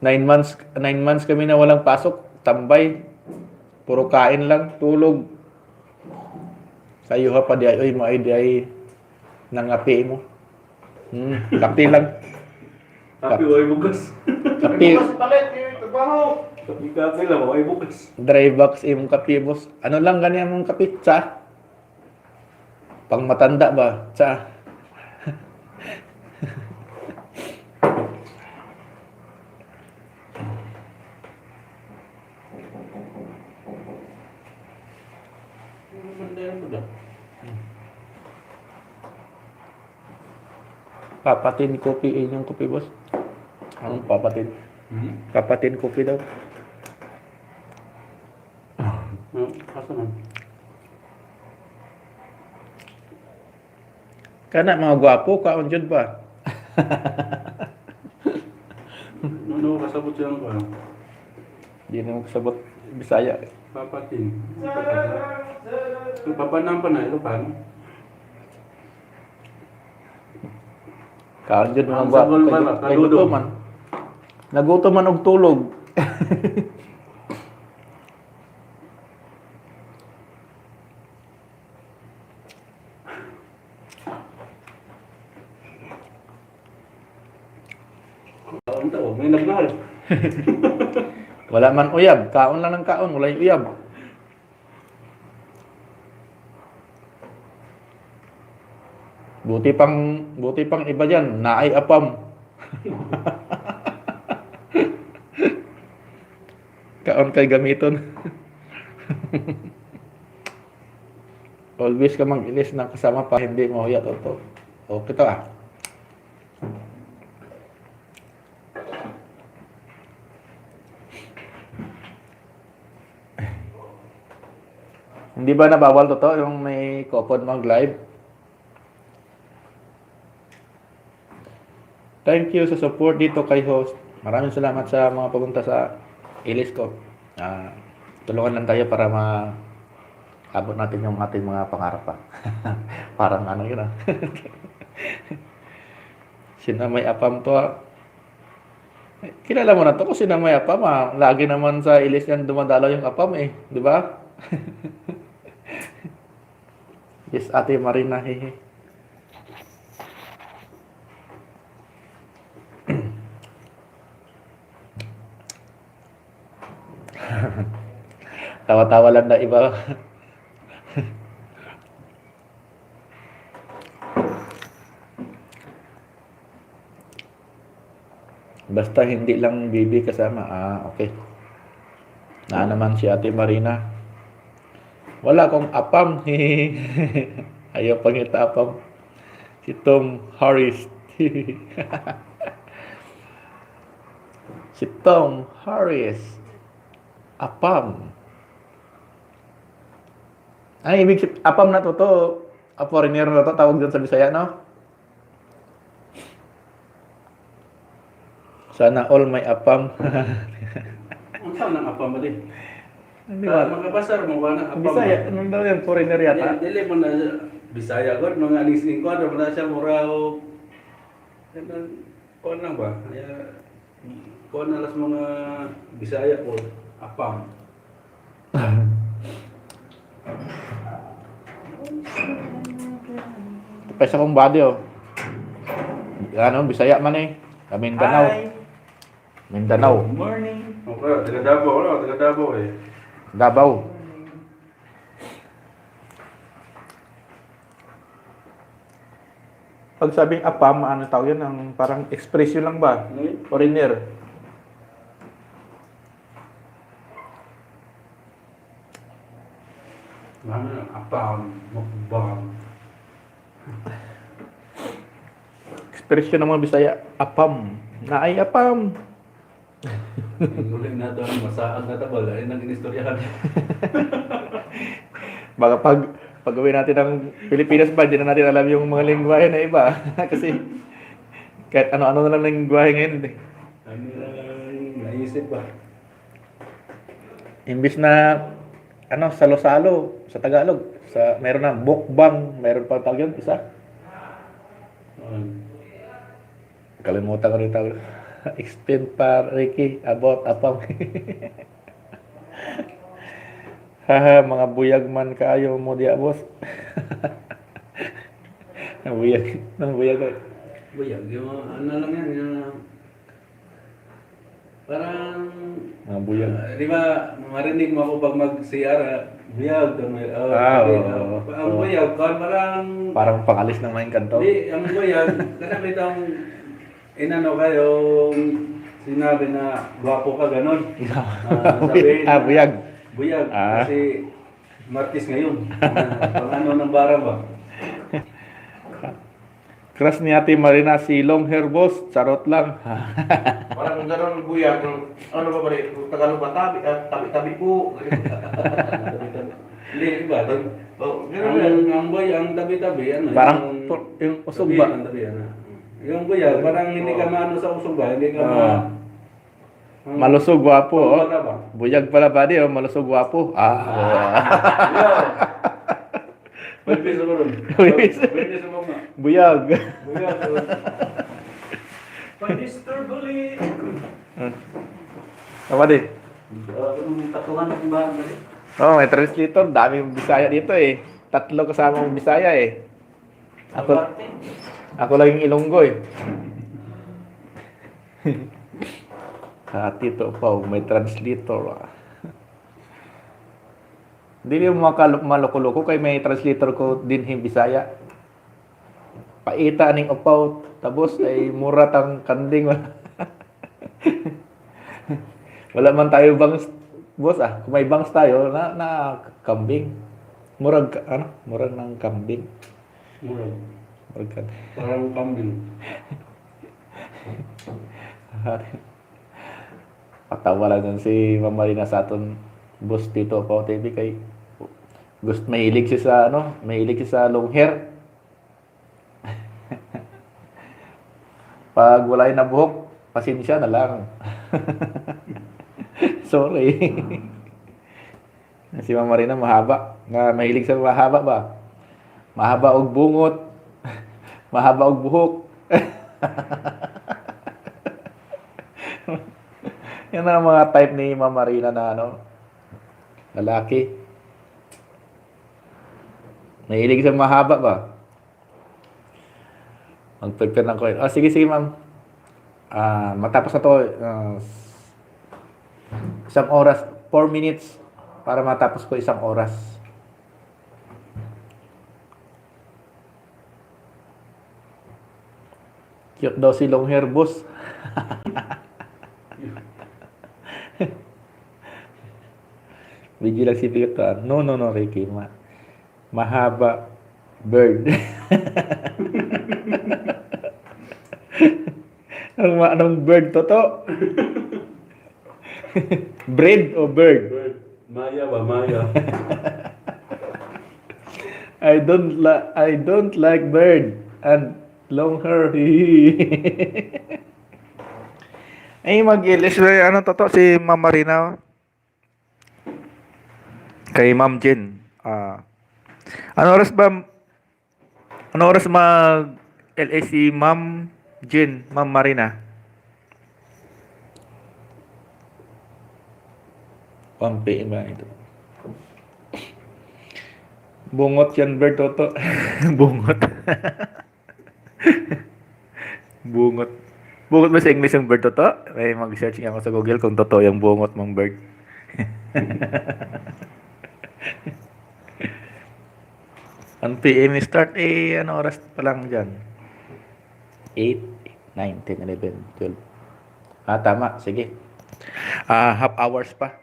Nine months, nine months kami na walang pasok, tambay. Puro kain lang, tulog. Kayo ha pa di ay, oy, mo ay di ay nangapi mo. Hmm, kape lang. Kape, way bugas. Kape. Bugas palit, yung trabaho. Kape, kape lang, way bugas. Dry box imong kape, boss. Ano lang gani among kape? Tsa? Pang matanda ba? Tsa. Papatin kopi inyong kopi, boss. Ang papatin. Hmm? Papatin kopi daw. Hmm, asa man? Kana, mga gwapo, kaon jud ba? Ano, kasabot siya ng kuwan? Di na mo kasabot Bisaya. Papatin. Ang papanang pa na, ito paano? Kaon jud, mga gwapo, kay, kay kadudo man. Nagutom man og tulog. Kaon daw, may nagmahal. Wala man uyab, kaon lang ng kaon, walay uyab. Buti pang, buti pang iba dyan, naay apam. Kaon kay gamiton. Always ka mag-ilis ng kasama pa, hindi mo huya, toto. Okay to, ah. Hindi ba nabawal, Toto, yung may coupon mag-live? Thank you sa support dito kay host. Maraming salamat sa mga pumunta sa Ilis ko. Ah, tulungan lang tayo para ma-, abot natin yung ating mga pangarap pa. Parang ano yun, ah. Sina may apam to, ah. Kilala mo na to kung sina may apam, ah. Lagi naman sa Ilis yan dumadalaw yung apam, eh. Di ba? Yes, Ate Marina, hehe. Tawa-tawa lang na iba. Basta hindi lang bibi kasama. Ah, okay. Na naman si Ate Marina. Wala akong apam. Ayaw pangita apam. Si Tom Harris. Si Tom Harris. Apam. Ay, ibig sab-, apam na to, to. A foreigner na to, tawag dyan sa Bisaya, no? Sana all may apam. Unsa nang apam ba di? Hindi Ka-, ba? Makabasa ra mo ba na apam? Bisaya, nung daw yan, foreigner yata. Dili, dili mo na Bisaya, God, mga aning singkwan, mo na siya, mura, o, kanang, kuwan lang ba? Kaya, kuwan na lang sa mga Bisaya po, apam. Tapos akong body, oh. Ano, Bisaya man eh. Sa Mindanao. Hi. Mindanao. Good morning. Okay, taga Davao, ano? Taga Davao eh. Davao. Pag sabing apam, ano tawag yan? Ang parang expression lang ba? Hmm? Foreigner. Ano yan? Apam, mukbang. Expression ng mga Bisaya, apam. Naay apam. Muli na to, ang masaag na tabal, ay nang inistoryahan. Baka pag, pag-uwi natin ng Pilipinas ba, hindi na natin alam yung mga lingwahe na iba. Kasi kahit ano-ano na lang lingwahe ngayon, eh. Ano lang naisip ba? Imbis na, ano, salo-salo sa Tagalog, sa, meron na mukbang, meron pa tawag yun, isa. Um, Kalimutan ko rin tawag. Explain pa, Ricky, about apam. Haha, mga buyag man kayo mo diya, boss. Ang buyag, ang buyag, eh. Buyag, yung ano lang yan, yung parang, mga buyag. Ah, di ba, marinig mo ako pag mag-C R, ah, buyag, ang may, oh, Ah, sabi, oo, ah, oo, ang oo. Buyag, parang, parang pangalis ng mga engkanto. Di, ang buyag, kanang itong inano kayo, sinabi na gwapo ka, ganon. Ah, sabihin ah, na, buyag. Buyag, ah, kasi Martes ngayon. Ah, pang ano ng bara ba? Crush ni Ate Marina si long hair, boss. Charot lang. Parang ganun, buyag, ano ba, pare? Tagalog ba? Tabi, ah, tabi-tabi po. Hindi, di ba? Oh, ganun ang, yan. Ang boy, ang tabi-tabi, ano, parang yung, yung usog tabi, ba? Ang tabi, ano. Yung buyag, parang hindi ka maano sa usog ba? Hindi ka ma- Ah. Malusog, gwapo, oh. Buyag pala, buddy, oh. Malusog, gwapo. Ah. Pwede sa karon. Pwede sa mga. Buyag. Buyag, oh. Pag-disturb ulit. Hmm. Tama, di? Ah, anong tatuhan ng ba, buddy? Oh, may translator. Daming Bisaya dito, eh. Tatlo kasamang Bisaya, eh. Ako, ako lang yung Ilonggo, eh. Ah, Tito Pao, may translator, ah. Dili mo makalu-, maloko-loko kay may translator ko dinhi Bisaya. Paita ning upaw, tapos ay mura tang kanding. Wala man tayo bangs, boss, ah. Kung may bangs tayo, na, na kambing. Murag, ano, murag ng kambing. Murag. Murag kan- Parang kambing. Patawa lang dyan si Ma'am Marina sa aton boss dito, Pao T V, kay Gusto, mahilig siya sa, ano, mahilig siya sa long hair. Pag wala na buhok, pasensya na lang. Sorry. Si Ma'am Marina mahaba. Nga mahilig sa mahaba ba? Mahaba og bungot. Mahaba og buhok. Yan ang mga type ni Ma'am Marina na, ano, lalaki. Mahilig sa mahaba ba? Mag-prepare lang ko. Ah, sige, sige, ma'am. Ah, matapos na to, ah, isang oras, four minutes para matapos ko isang oras. Cute daw si long hair, boss. Video lang si Pika. No, no, no, Ricky. Ma mahaba bird. Ang ma- anong bird to to? Bread o bird? Bird. Maya ba? Maya. I don't la- I don't like bird and long hair. Ay, mag-ilis ba? Ano to to? Si Ma'am Marina? Kay Ma'am Jean. Ah, ano oras ba? Ano oras mag-L A si Ma'am Jean, Ma'am Marina? One P M ba ito? Bungot yan, Bert Toto. Bungot. Bungot. Bungot ba sa English ang bird, Toto? May mag-search nga ako sa Google kung totoo yung bungot mong bird. Ang P M start, eh, ano oras pa lang dyan? Eight, nine, ten, eleven, twelve. Ah, tama. Sige. Ah, half hours pa.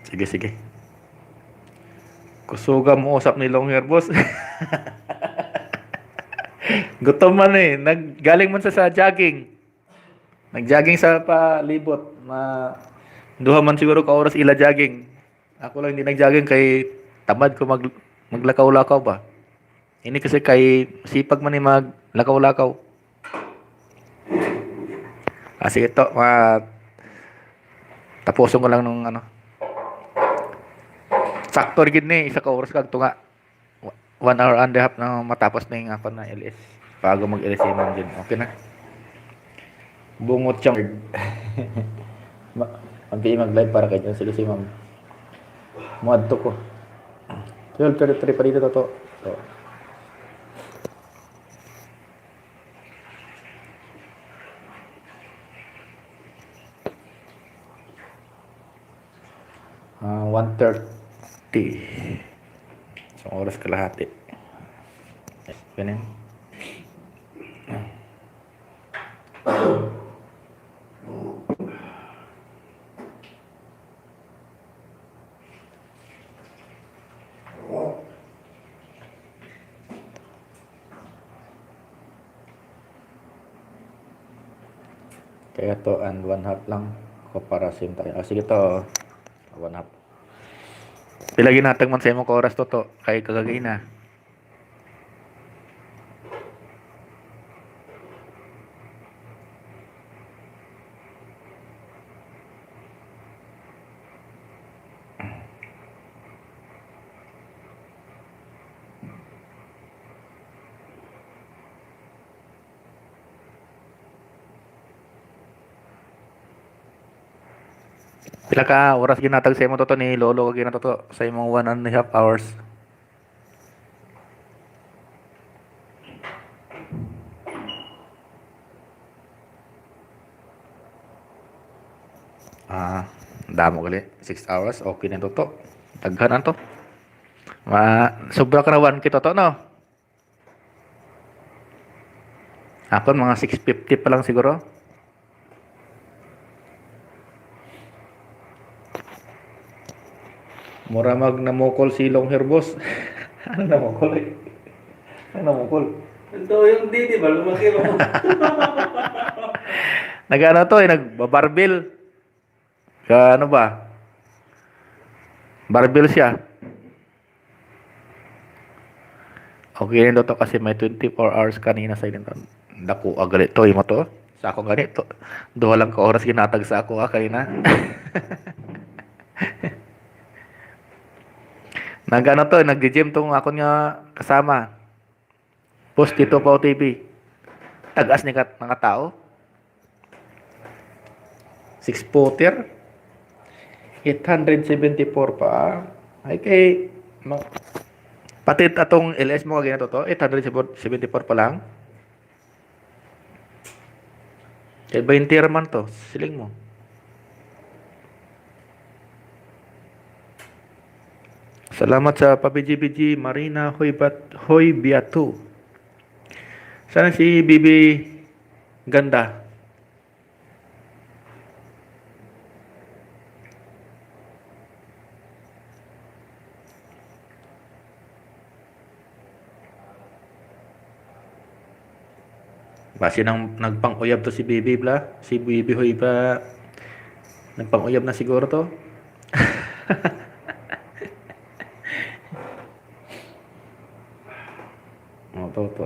Sige, sige. Kusuga mo usap ni long hair, boss. Gutom man eh. Nag galing man sa, sa jogging. Nag-jogging sa palibot. Ma duha man siguro ka oras ila jogging. Ako lang hindi nag-jogging kay tamad ko mag maglakaw-lakaw ba. Ini kasi kay sipag man ni maglakaw-lakaw. Ah, sige to, ma tapuson ko lang nung ano. Sakto ra gid ni isa ka oras kag tunga. One hour and a half na matapos na yung ako na L S. Bago mag-L S si Ma'am Jun. Okay na. Bungot siyang ma- ang P A mag-live para kay Jun. Sige si Ma'am. Muadto ko. Twelve thirty-three pa dito to. So, ah, one thirty. Isang oras kalahati. Ganyan. Kaya to and one half lang ko para same time. Ah, sige to. One half. Pila ginatag man sa imo ka oras to to? Kay kagagay na. Pila ka oras ginatag sa imo, Toto, ni Lolo, ginatag, Toto, sa imong one and a half hours? Ah, damo gali. Six hours, okay na, Toto. Daghan na to. Ma, sobra ka na one K, Toto, no? Akon, mga six fifty pa lang siguro. Mura mag namukol si long hair, boss. Ano namukol eh? Ano namukol? Ito yung didi ba? Lumaki mo. Nag-ano to eh, nagbabarbil. Ka, ano ba? Barbell siya. Okay rin daw to kasi may twenty-four hours kanina sa ilang dako. Agali to, imo to. Sa ako ganito. Duha lang ka oras ginatag sa ako, ah, kanina. Nag-ano to, nag-gym tong akon nga kasama. Post dito pa O T V. Tagas ni kat-, mga tao. Six footer. Eight hundred seventy-four pa. Ay kay ma-, pati atong L S mo kagina to, eight hundred seventy-four pa lang. Kay twenty ra man to, siling mo. Salamat sa pa B G B G, Marina Hoybat-, Hoybiatu. Sana si Bibi Ganda. Basi nang nagpang-uyab to si Bibi, bla? Si Bibi, hoy, ba? Nagpang-uyab na siguro to. Oh, to, to.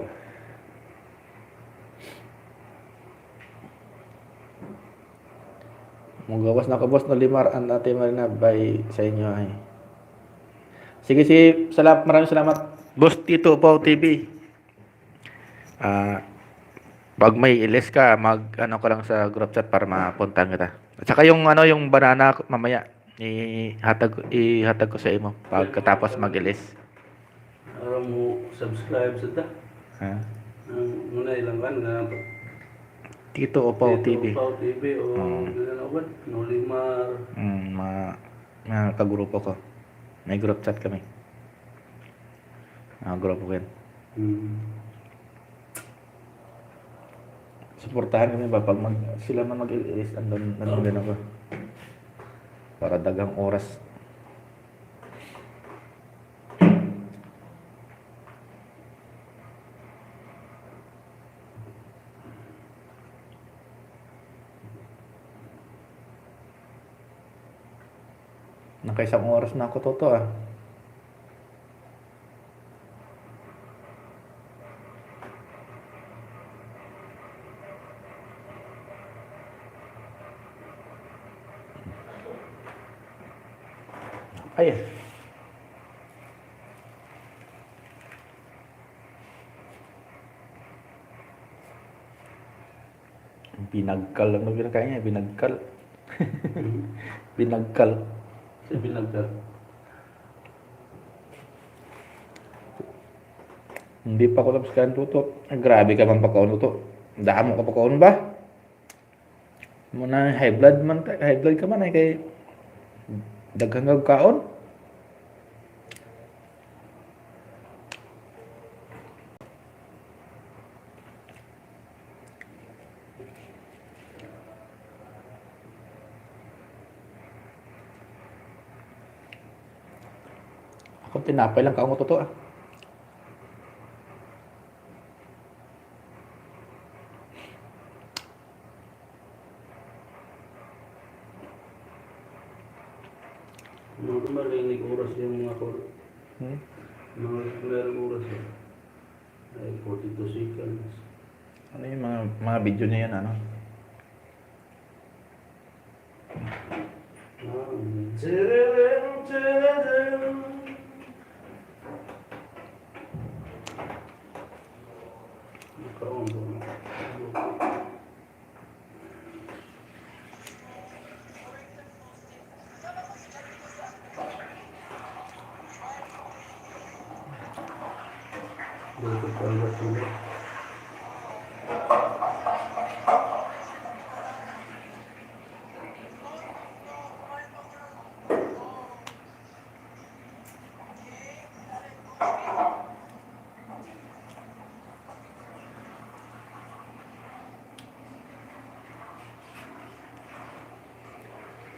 Mugawas na ko, Boss Nolimar, and Ate Marina, bye sa inyo ay. Sige, si, sala-, maraming salamat, Boss Tito Pau T V. Ah, pag may ilis ka, mag, ano ka lang sa group chat para mapuntahan kita. At saka yung, ano, yung banana, mamaya, ihatag, ihatag ko sa imo pagkatapos mag-ilis. Aram mo, subscribe sa ta. Ha? Ang muna ilang kan nga Tito Upaw Tito T V. Upaw T V o Oo. Ano na ba? Nolimar. Mm, mga, mga kagrupo ko. May group chat kami. Mga grupo ko yan. Mm. Suportahan kami ba pag mag, sila man mag-ilis, andun, andun din ako. Para daghang oras. Nakaisang oras na ako, Toto, ah. Ay. Binagkal lang na ginakain niya, binagkal. Hmm. Binagkal. Sa binagkal. Hindi pa ko tapos kain, Toto. Ay, grabe ka man pagkaon, Toto. Damo ka pagkaon ba? Mo na high blood man ta-, high blood ka man ay kay daghan kag kaon. Ako tinapay lang kaon ko, Toto, ah. Mga malinig oras yung mga kol-, Hmm? Mga meron oras yun. Ay, forty-two seconds. Ano yung mga, mga video niya yan, ano? Ah, hmm. Nakaon ko na.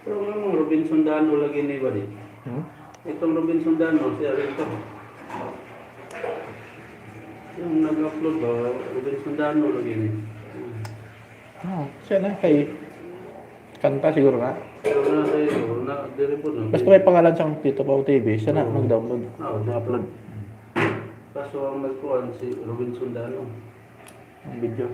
Pero nga mong Robinson Dano lagi ni ba di? Hmm? Itong Robinson Dano, siya rin to. Yung nag-upload ba, Robinson Dano lagi ni. Oh, siya na kay Kanta siguro na. Pero na sa ito, na, diri po, no? Basta may pangalan sang Tito Pau T V, siya na Oo. mag-download. Ah, dito. Mag-upload. Kaso ang nagkuhan si Robinson Dano. Ang video.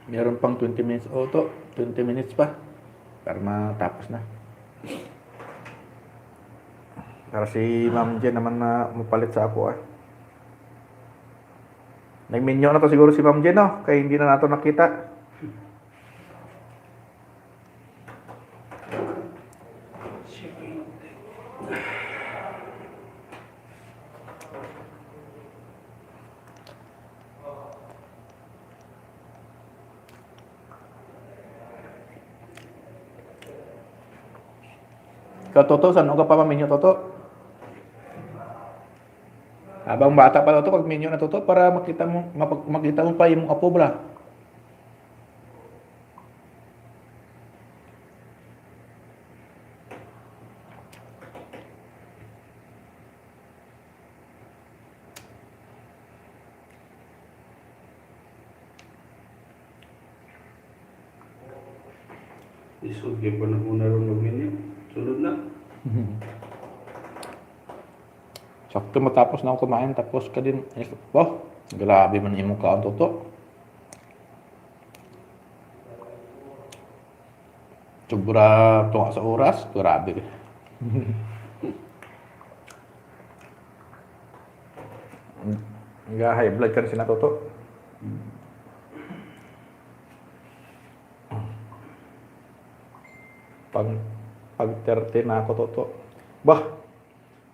Meron pang twenty minutes. O, to, twenty minutes pa. Para matapos na. Para si Ma'am Jen naman na mapalit sa ako, ah. Nagminyo na to siguro si Ma'am Jen, no? Kay hindi na nato nakita. Ikaw, Toto, san-o ka pa maminyo, Toto? Habang bata pa, Toto, pag minyo na, Toto, para makita mo, mapag-, makita mo pa imong apo, bala. Isod kay panahon na ron magminyo. Sulod na. Sakto matapos na ako kumain, tapos ka din, eh, oh, grabe man imong kaon, Toto. Sobra tunga sa oras, grabe. Nga high blood ka na sila, Toto. Pag, pag thirty na ako, Toto. Bah,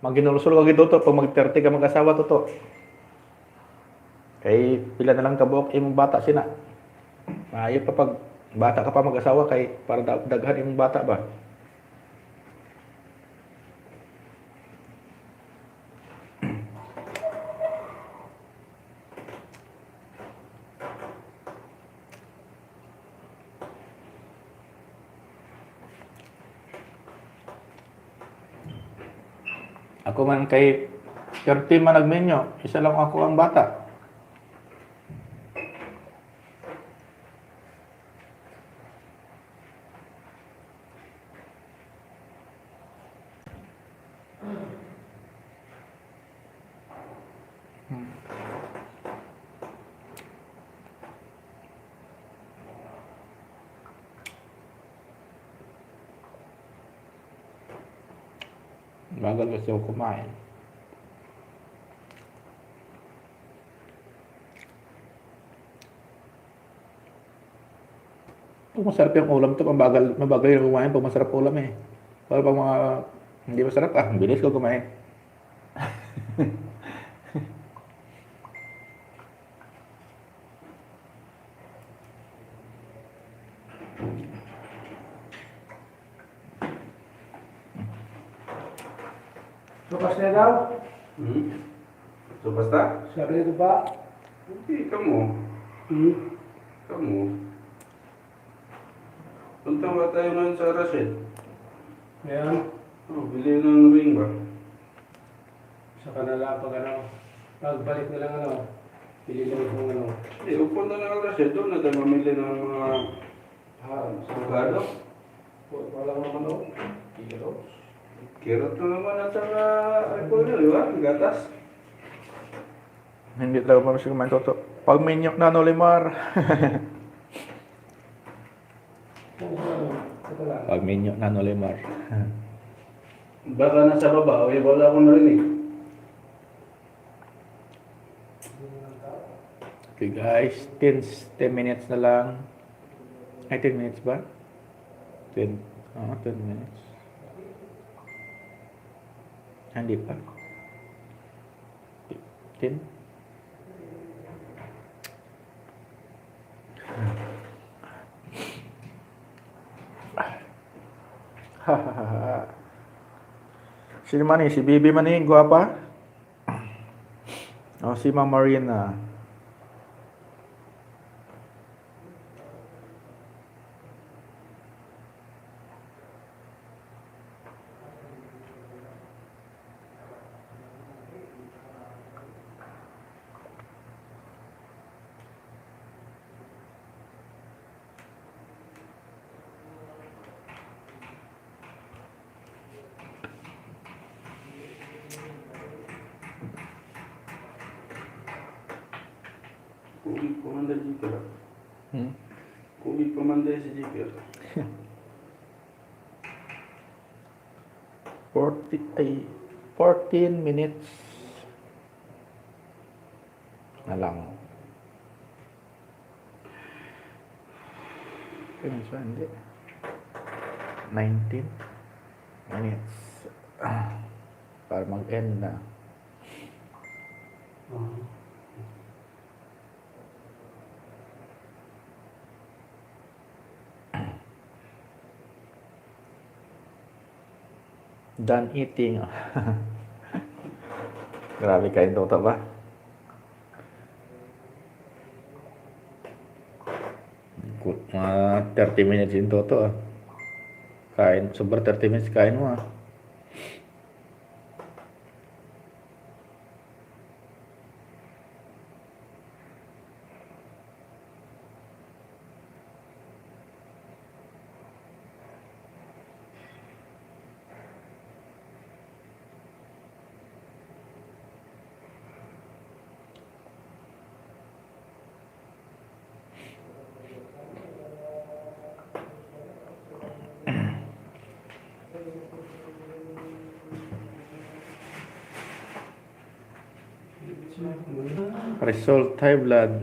Maghinulsol ka gid, Toto, pag mag thirty ka mag-asawa, Toto. Kay pila na lang ka buok imong bata sina. Maayo pa pag bata ka pa mag-asawa kay para da-, daghan imong bata ba. Ako man kay thirty man nagminyo, isa lang ako ang bata. Hmm. Bagal kasi ako kumain. Pag masarap yung ulam to, mabagal, mabagal yung kumain pag masarap ulam eh. Pero pag mga hindi masarap, ah, bilis ko kumain. Bukas na daw? Hmm? So, basta? Sabi nito ba? Hindi, kamo. Hmm? Kamo. Punta ba tayo ngayon sa Rashid? Ayan. Oh, bili ng ring ba? Sa kanila pag ano, pagbalik na lang ano, bili lang yung ano. Eh, upo na lang ang Rashid. Doon na tayo mamili ng mga Ah, sa avocado. Wa-, wala naman, oh. Carrots. Carrot na naman at saka repolyo, di ba? Gatas. Hindi talaga pa siya kumain, Toto. Pag minyo na, no, Limar. Ito lang. Pag minyo na, no, Limar. Baka nasa baba, o, wala akong narinig. Okay, guys, ten, ten minutes na lang. Ay, ten minutes ba? Ten, ah, ten minutes. Ah, hindi pa. Ten? Sino man ni? Si Bibi man ni, gwapa? Oh, si Ma'am Marina. Kugi pa man dali, Jeeper. Hmm? Kugi pa man dali si Jeeper. Forty, ay, fourteen minutes na lang. Ay, minsan, hindi. Nineteen minutes. Ah, para mag-end na. Ah. Done eating. Grabe kain, Toto, ba? Good, mga thirty minutes in Toto, ah. Kain, sobra thirty minutes kain mo, ah. Result, high blood.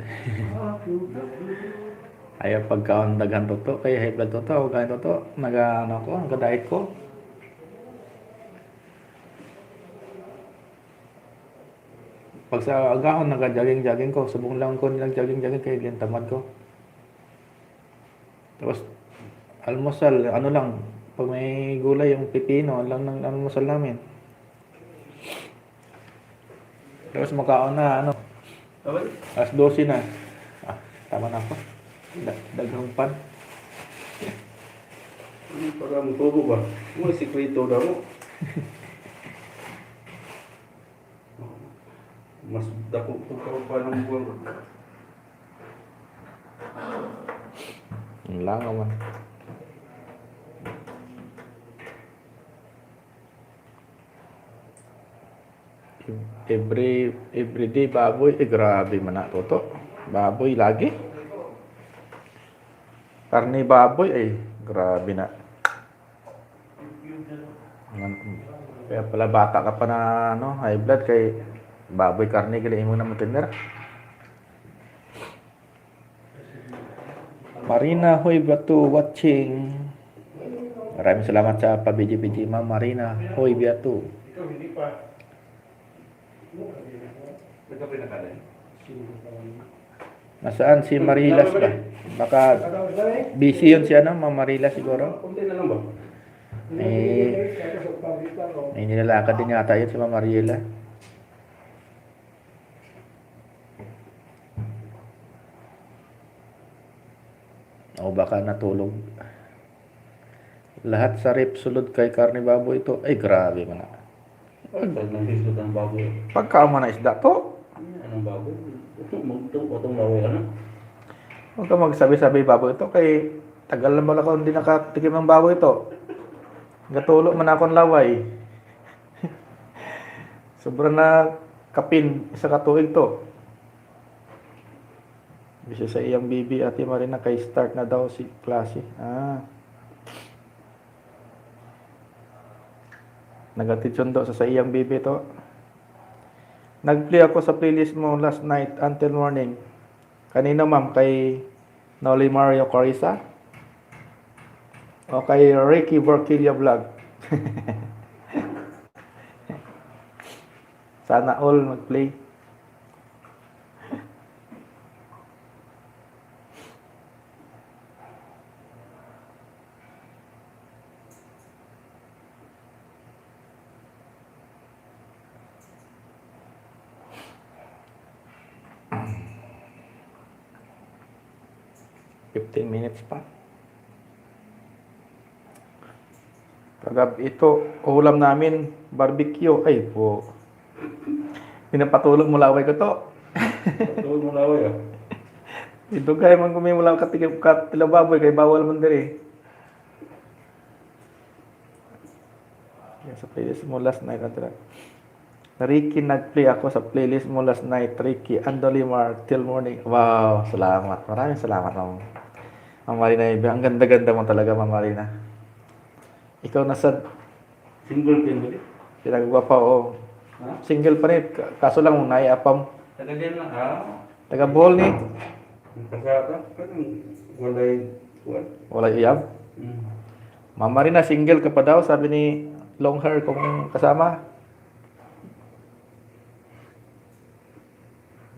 Ayaw pagkaon daghan, Toto, kay high blood, Toto. Ako kain, Toto. Naga, ano ko, naga-diet ko. Pag sa agahon, naga-jogging-jogging ko. Subong lang ko nilang jogging-jogging kay diyan tamad ko. Tapos, almusal, ano lang, pag may gulay, yung pipino, ano lang ng almusal namin. Tapos makaon na, ano, Tawal? Alas dose na. Ah, tama na ako. Da daghang pan. Ano para mo tubo ba? Mo sikreto daw mo. Mas dako ko pa pa ng buwan. Ang langaw man. Every, everyday baboy, eh, grabe man na, Toto. Baboy lagi. Karne baboy, eh, grabe na. Ngan-, kaya pala bata ka pa na, ano, high blood kay baboy karne gali imo na matiner. Marina Hoy Batu watching. Maraming salamat sa pabidyo-bidyo, Ma'am Marina Hoy Batu. Nasaan si Marilas ba? Baka busy yun si ano, Ma'am Marilas siguro. Eh, may nilalakad din yata yun si Ma'am Mariela. O baka natulog. Lahat sa ref sulod kay karne baboy to. Ay, grabe man na. Ay, pag nang isda ang baboy. Pagkaon man na isda to. Anong baboy? Magto-, atong laway, ano? Huwag ka magsabi-sabi baboy to. Kay tagal na pala ko hindi nakatikim ng baboy to. Gatulo man akong laway. Sobra na kapin, isa ka tuig to. Bisa sa iyang bibi, Ate Marina, kay start na daw si klase. Ah. Nag-attention daw sa, sa iyang bibi to. Nag-play ako sa playlist mo last night until morning. Kanino, ma'am? Kay Noli Mario Carissa? O kay Ricky Borquilla Vlog? Sana all mag-play. Fifteen minutes pa. Kagab ito, ulam namin, barbecue. Ay, po. Pinapatulog mo laway ko to. Patulog mo laway, ah. Ito kay man kung may mula katigap kat tila baboy kay bawal man diri. Yan sa playlist mo last night, Ate Ra. Ricky, nag-play ako sa playlist mo last night, Ricky, Andolimar, Till Morning. Wow, salamat. Maraming salamat, Ma'am, Ma'am Marina Ibe. Ang ganda-ganda mo talaga, Ma'am Marina. Ikaw na sad. Single ka ba di? Pinagwapa, oo. Ha? Single pa rin. Ka-, kaso lang, naiapam. Taga diyan lang, ah. Taga Bohol ni. Ang kasaka, kanang walay kuwan. Walay uyab? Mm. Ma'am Marina, single ka pa daw, sabi ni long hair kong kasama.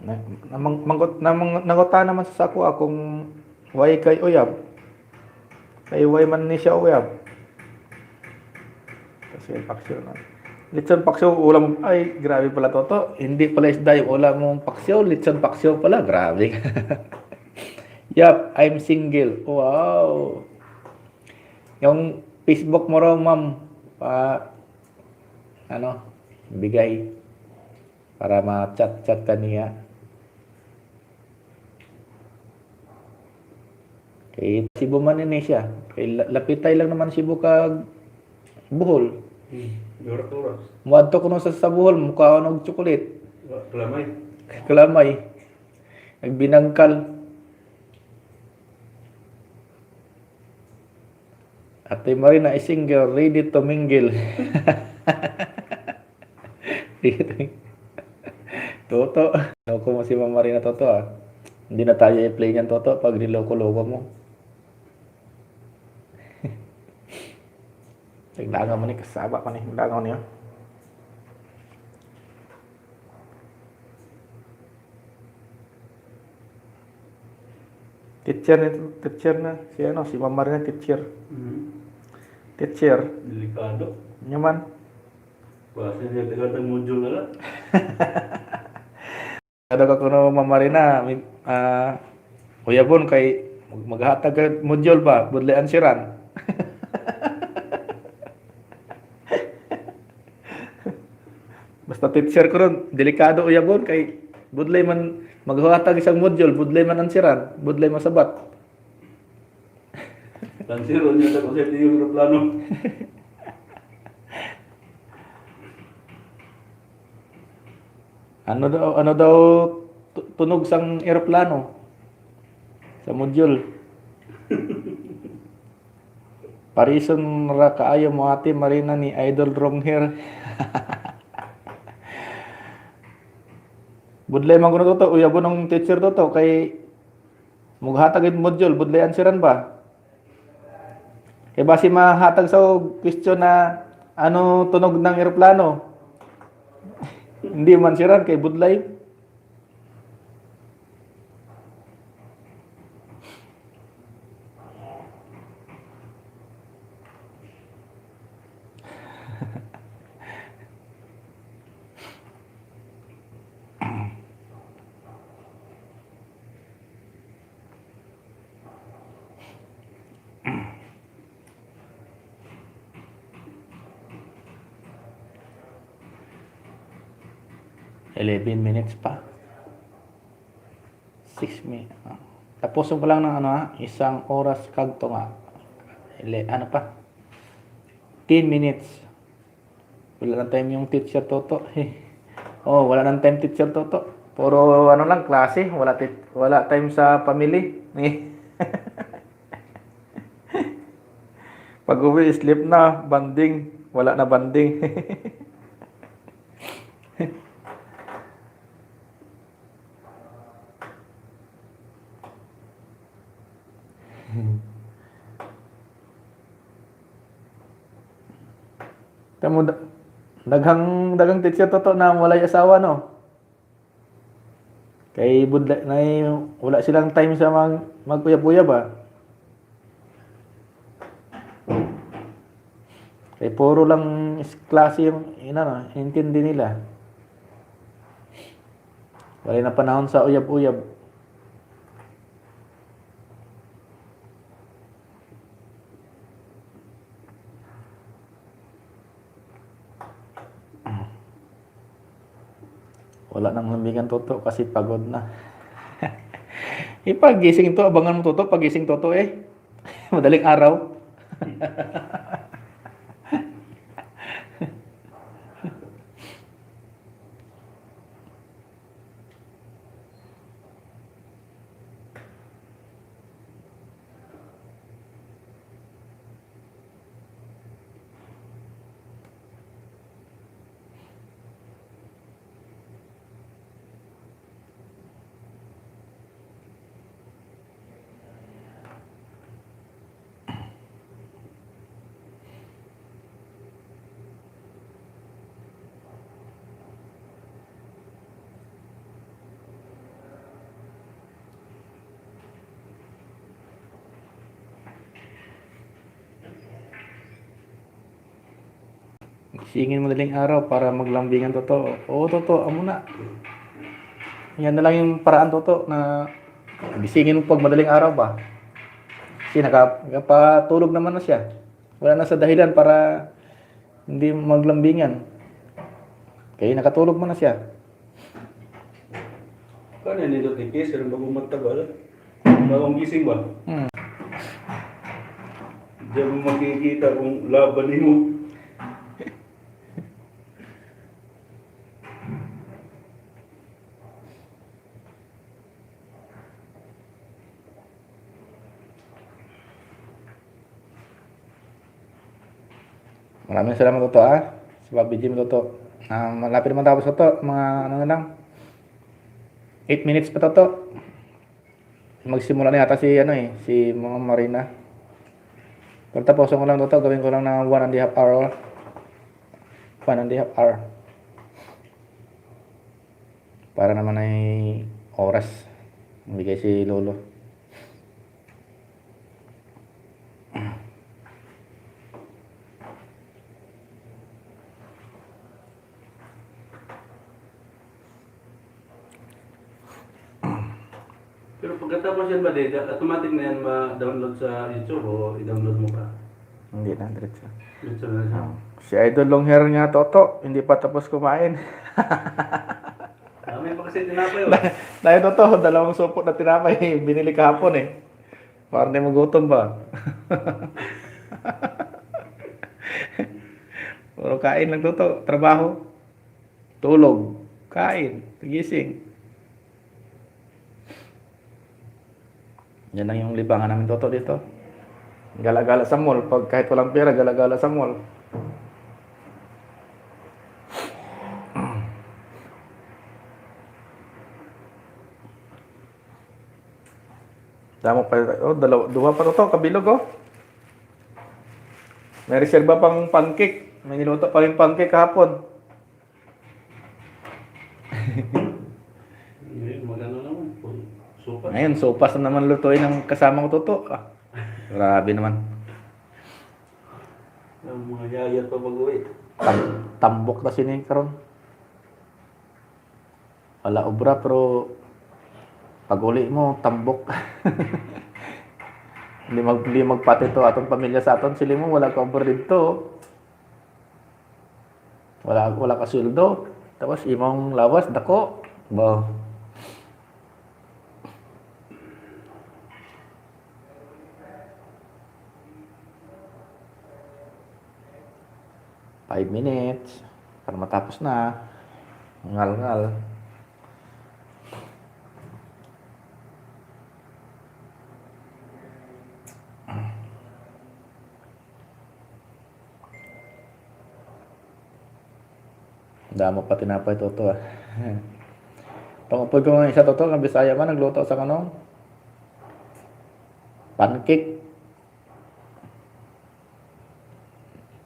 Na, namang-, manggut-, namang-, nangutana man sa ako akong why kay uyab. Kay why man ni siya uyab. Kasi paksiw na. Lechon paksiw, ulam. Ay, grabe pala, Toto. Hindi pala isda yung ulam mong paksiw. Lechon paksiw pala. Grabe. Yap, I'm single. Wow. Yung Facebook mo raw, ma'am, pa, ano, bigay para ma-chat-chat ka niya. Kay Cebu man ini siya. Kay la-, lapitay lang naman Cebu kag Bohol. Hmm. Oras-oras. Muadto kuno sa, sa Bohol, mukaon og chocolate. Wa-, kalamay. Kalamay. Nagbinangkal. Ate Marina is single, ready to mingle. Toto. Loko mo si Ma'am Marina, Toto, ah. Hindi na tayo i-play niyan, Toto, pag niloko-loko mo. Naglangaw man ni, kasaba pa ni. Naglangaw niya. Teacher ni, teacher na. Si ano, si Ma'am Marina, teacher. Mhm. Teacher. Delikado. Nya man. Basta niya, tagal ng module na lang. Kada ka kuno, Ma'am Marina, mi-, ah, uyabon kay mag-, maghatag ka module ba? Budlay answeran. Basta teacher ko ron, delikado uyabon kay budlay man maghatag isang module, budlay man answeran, budlay masabat. Tansiro niya sa konsepto yung aeroplano. Ano daw, ano daw tu-, tunog sang eroplano? Sa module. Parison ra kaayo mo, Ate Marina, ni Idol Rong Hair. Budlay man kuno, Toto. Uyabon ang teacher, Toto, kay maghatag yung module, budlay answeran ba? Kay basi mahatag sa question na ano tunog ng eroplano. Hindi man siran kay budlay. Eleven minutes pa. Six mi-, ah. Tapuson ko lang ng ano, ha, isang oras kag tunga. Ele-, ano pa? Ten minutes. Wala nang time yung teacher, Toto. Oh, wala nang time teacher, Toto. Puro ano lang, klase. Wala tit-, wala time sa family. Pag-uwi, sleep na, bonding. Wala na bonding. Tamo, da-, daghang, daghang teacher, Toto, na walay asawa, no? Kay budla-, nay, wala silang time sa mag-, mag-uyab-uyab, ah. Kay puro lang is-, klase yung, inano, intindi nila. Wala na panahon sa uyab-uyab. Wala nang lambingan, Toto, kasi pagod na. Ipagising to, abangan mo, Toto, pagising, Toto, eh. Madaling araw. Gisingin madaling araw para maglambingan, Toto. Oo, Toto, amo na. Yan na lang yung paraan, Toto, na gisingin mo pag madaling araw ba? Kasi naka-, nakapatulog naman na siya. Wala na sa dahilan para hindi maglambingan. Kaya nakatulog man na siya. Kani nito, T P S, pero bago magtabal. Bagong gising ba? Hmm. Diyan mo makikita kung laban nimo. Maraming salamat, Toto, ah. Sa pag-video mo, Toto. Ah, malapit naman tapos, Toto. Mga ano na lang. Eight minutes pa, Toto. Magsimula na yata si, ano eh, si Mama Marina. Pero tapusin ko lang, Toto. Gawin ko lang na one and a half hour. One and a half hour. Para naman ay oras. Bigay si Lolo. Pero pagkatapos yan ba, Dede, automatic na yan ma-download sa YouTube o i-download mo pa? Hindi na, diretso. Diretso na siya. Oh. Si Idol Long Hair nga, Toto, hindi pa tapos kumain. Ah, may pa kasi tinapay, oh. Dahil, Toto, dalawang supot na tinapay, binili kahapon eh. Parang di magutom ba? Puro kain lang, Toto. Trabaho. Tulog. Kain. Gising. Yan lang yung libangan namin, Toto, dito. Gala-gala sa mall. Pag kahit walang pera, gala-gala sa mall. Damo pa, oh, dalawa, duha pa to, kabilog, oh. May reserba pang pancake. May niluto pa rin pancake kahapon. Ngayon, mag-ano naman, sopas. Ngayon, sopas na naman lutuin ng kasama ko, Toto. Ah, grabe naman. Ang mga yaya pa mag-uwi. Tam-, tambok na sini karon. Wala obra, pero pag-uli mo, tambok. Hindi mag-, hindi magpati to atong pamilya sa aton. Sila mo, wala ka obra dito. Wala, wala ka sweldo. Tapos imong lawas, dako. Ba? Five minutes para matapos na. Ngal-ngal. Damo pa tinapay, Toto, ah. Pangupod ko nga isa, Toto, nga Bisaya man, nagluto sa kanong pancake.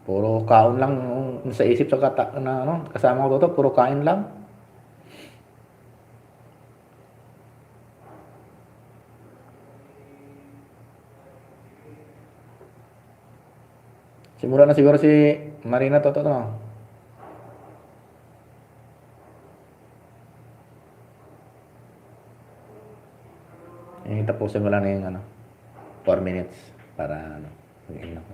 Puro kaon lang ang sa isip sa kata-, na, ano, kasama ko, Toto, puro kain lang. Simula na siguro si Marina, Toto, no? Eh, tapusin ko lang na yung, ano, four minutes para, ano, mag-end ako.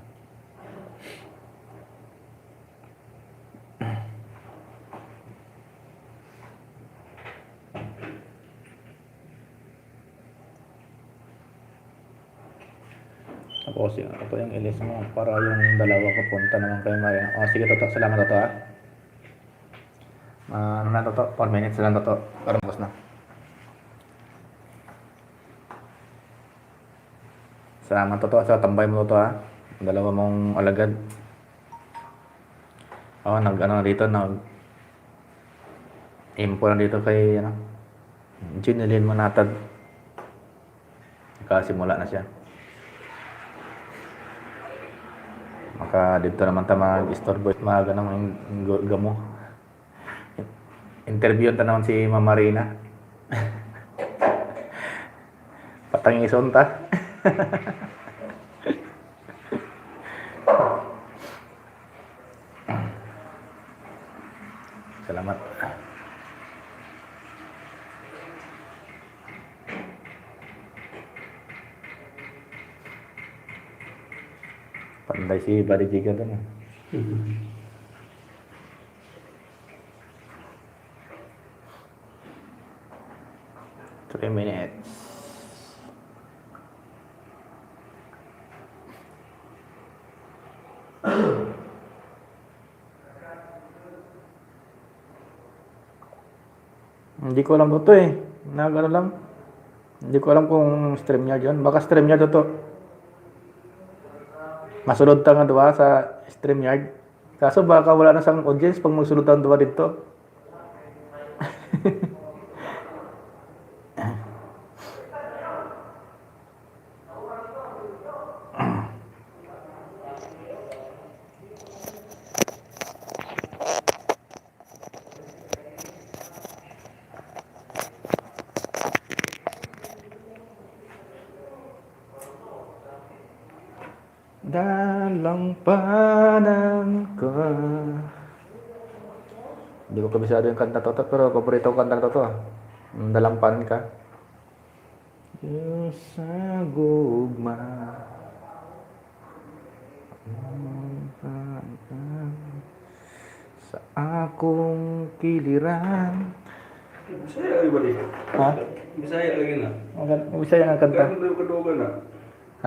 Tapos yun, ito yung ilis mo para yung dalawa ko punta naman kay Maria. Oh, sige, Toto. Salamat, Toto, ha. Ah, ano na, Toto? Four minutes lang, Toto. Para tapos na. Salamat, Toto, sa tambay mo, Toto, ha. Dalawa mong alagad. Oh, nag-ano na dito, nag-info lang dito kay, ano, Junilin Manatag. Nakasimula na siya. Maka dito naman ta mag-istorbo, mag, ano, yung gu-, gamo. Interviewon ta naman si Mama Rina. Patangison ta. Panday si Buddy Jiga doon, ah. Three minutes. Hindi ko alam to, eh. Nag-ano lang. Hindi ko alam kung StreamYard yun. Baka StreamYard to. Masulod ta nga duha sa StreamYard. Kaso baka wala na sang audience pag magsulod ta nga duha dito. Dalampanan ka. Hindi ko kabisado yung kanta to, to, pero paborito ko kanta to, to. Dalampanan ka. Diyos sa gugma. Sa akong kiliran. Bisaya lagi ba di? Ha? Bisaya lagi na. Ang gan-, Bisaya nga kanta. Kaya mo kadugan na.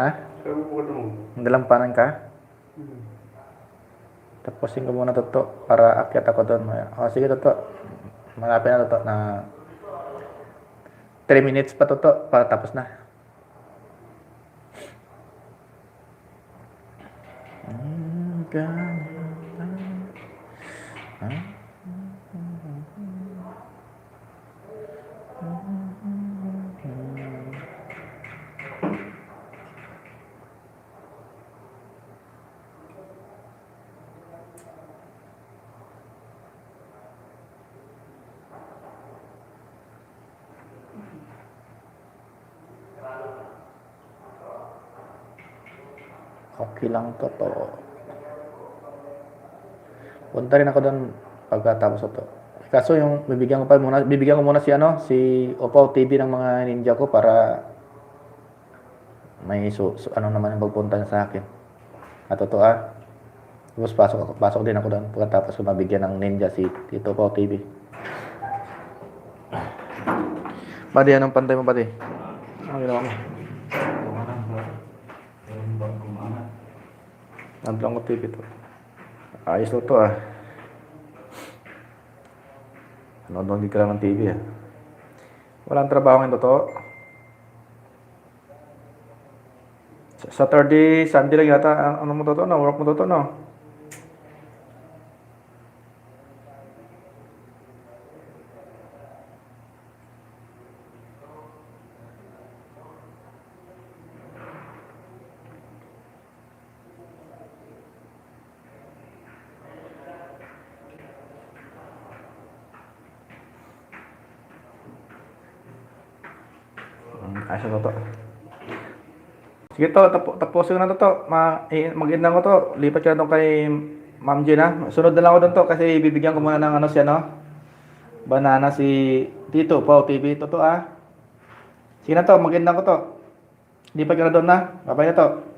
Ha? Kaya mo kadugan. Dalampanan ka? Hmm. Tapusin ko muna, Toto, para akyat ako doon. Oh, sige, Toto. Malapit na, Toto, na three minutes pa, Toto, para tapos na. Okay lang to, to. Punta rin ako doon pagkatapos ito. Kaso yung bibigyan ko pa muna, bibigyan ko muna si ano, si Upaw T V ng mga ninja ko para may su-, su-, ano naman yung pagpunta niya sa akin. At totoo, ah. Tapos pasok ako, pasok din ako doon pagkatapos ko mabigyan ng ninja si Tito Pao T V. Padi, anong pantay mo, padi? Ano ginawa mo? Adlaw ko T V to. Ayos to to, ah. Ano doon gigkala ng T V, ah? Walang trabaho ngayon, totoo. Sa-, Saturday, Sunday lang yata. An-, ano mo to, no? Work mo to, no? Mm, asa to, to? Sige to, tapo-, tapusin ko na to, to. Ma-, i-, mag-end lang ko to. Lipat ka na doon kay Ma'am Jean, ha? Sunod na lang ako doon to kasi bibigyan ko muna ng ano siya, no? Banana si Tito Pao T V. To, to, ah. Sige na to, mag-end lang ko to. Lipat ka na doon na. Babay na to.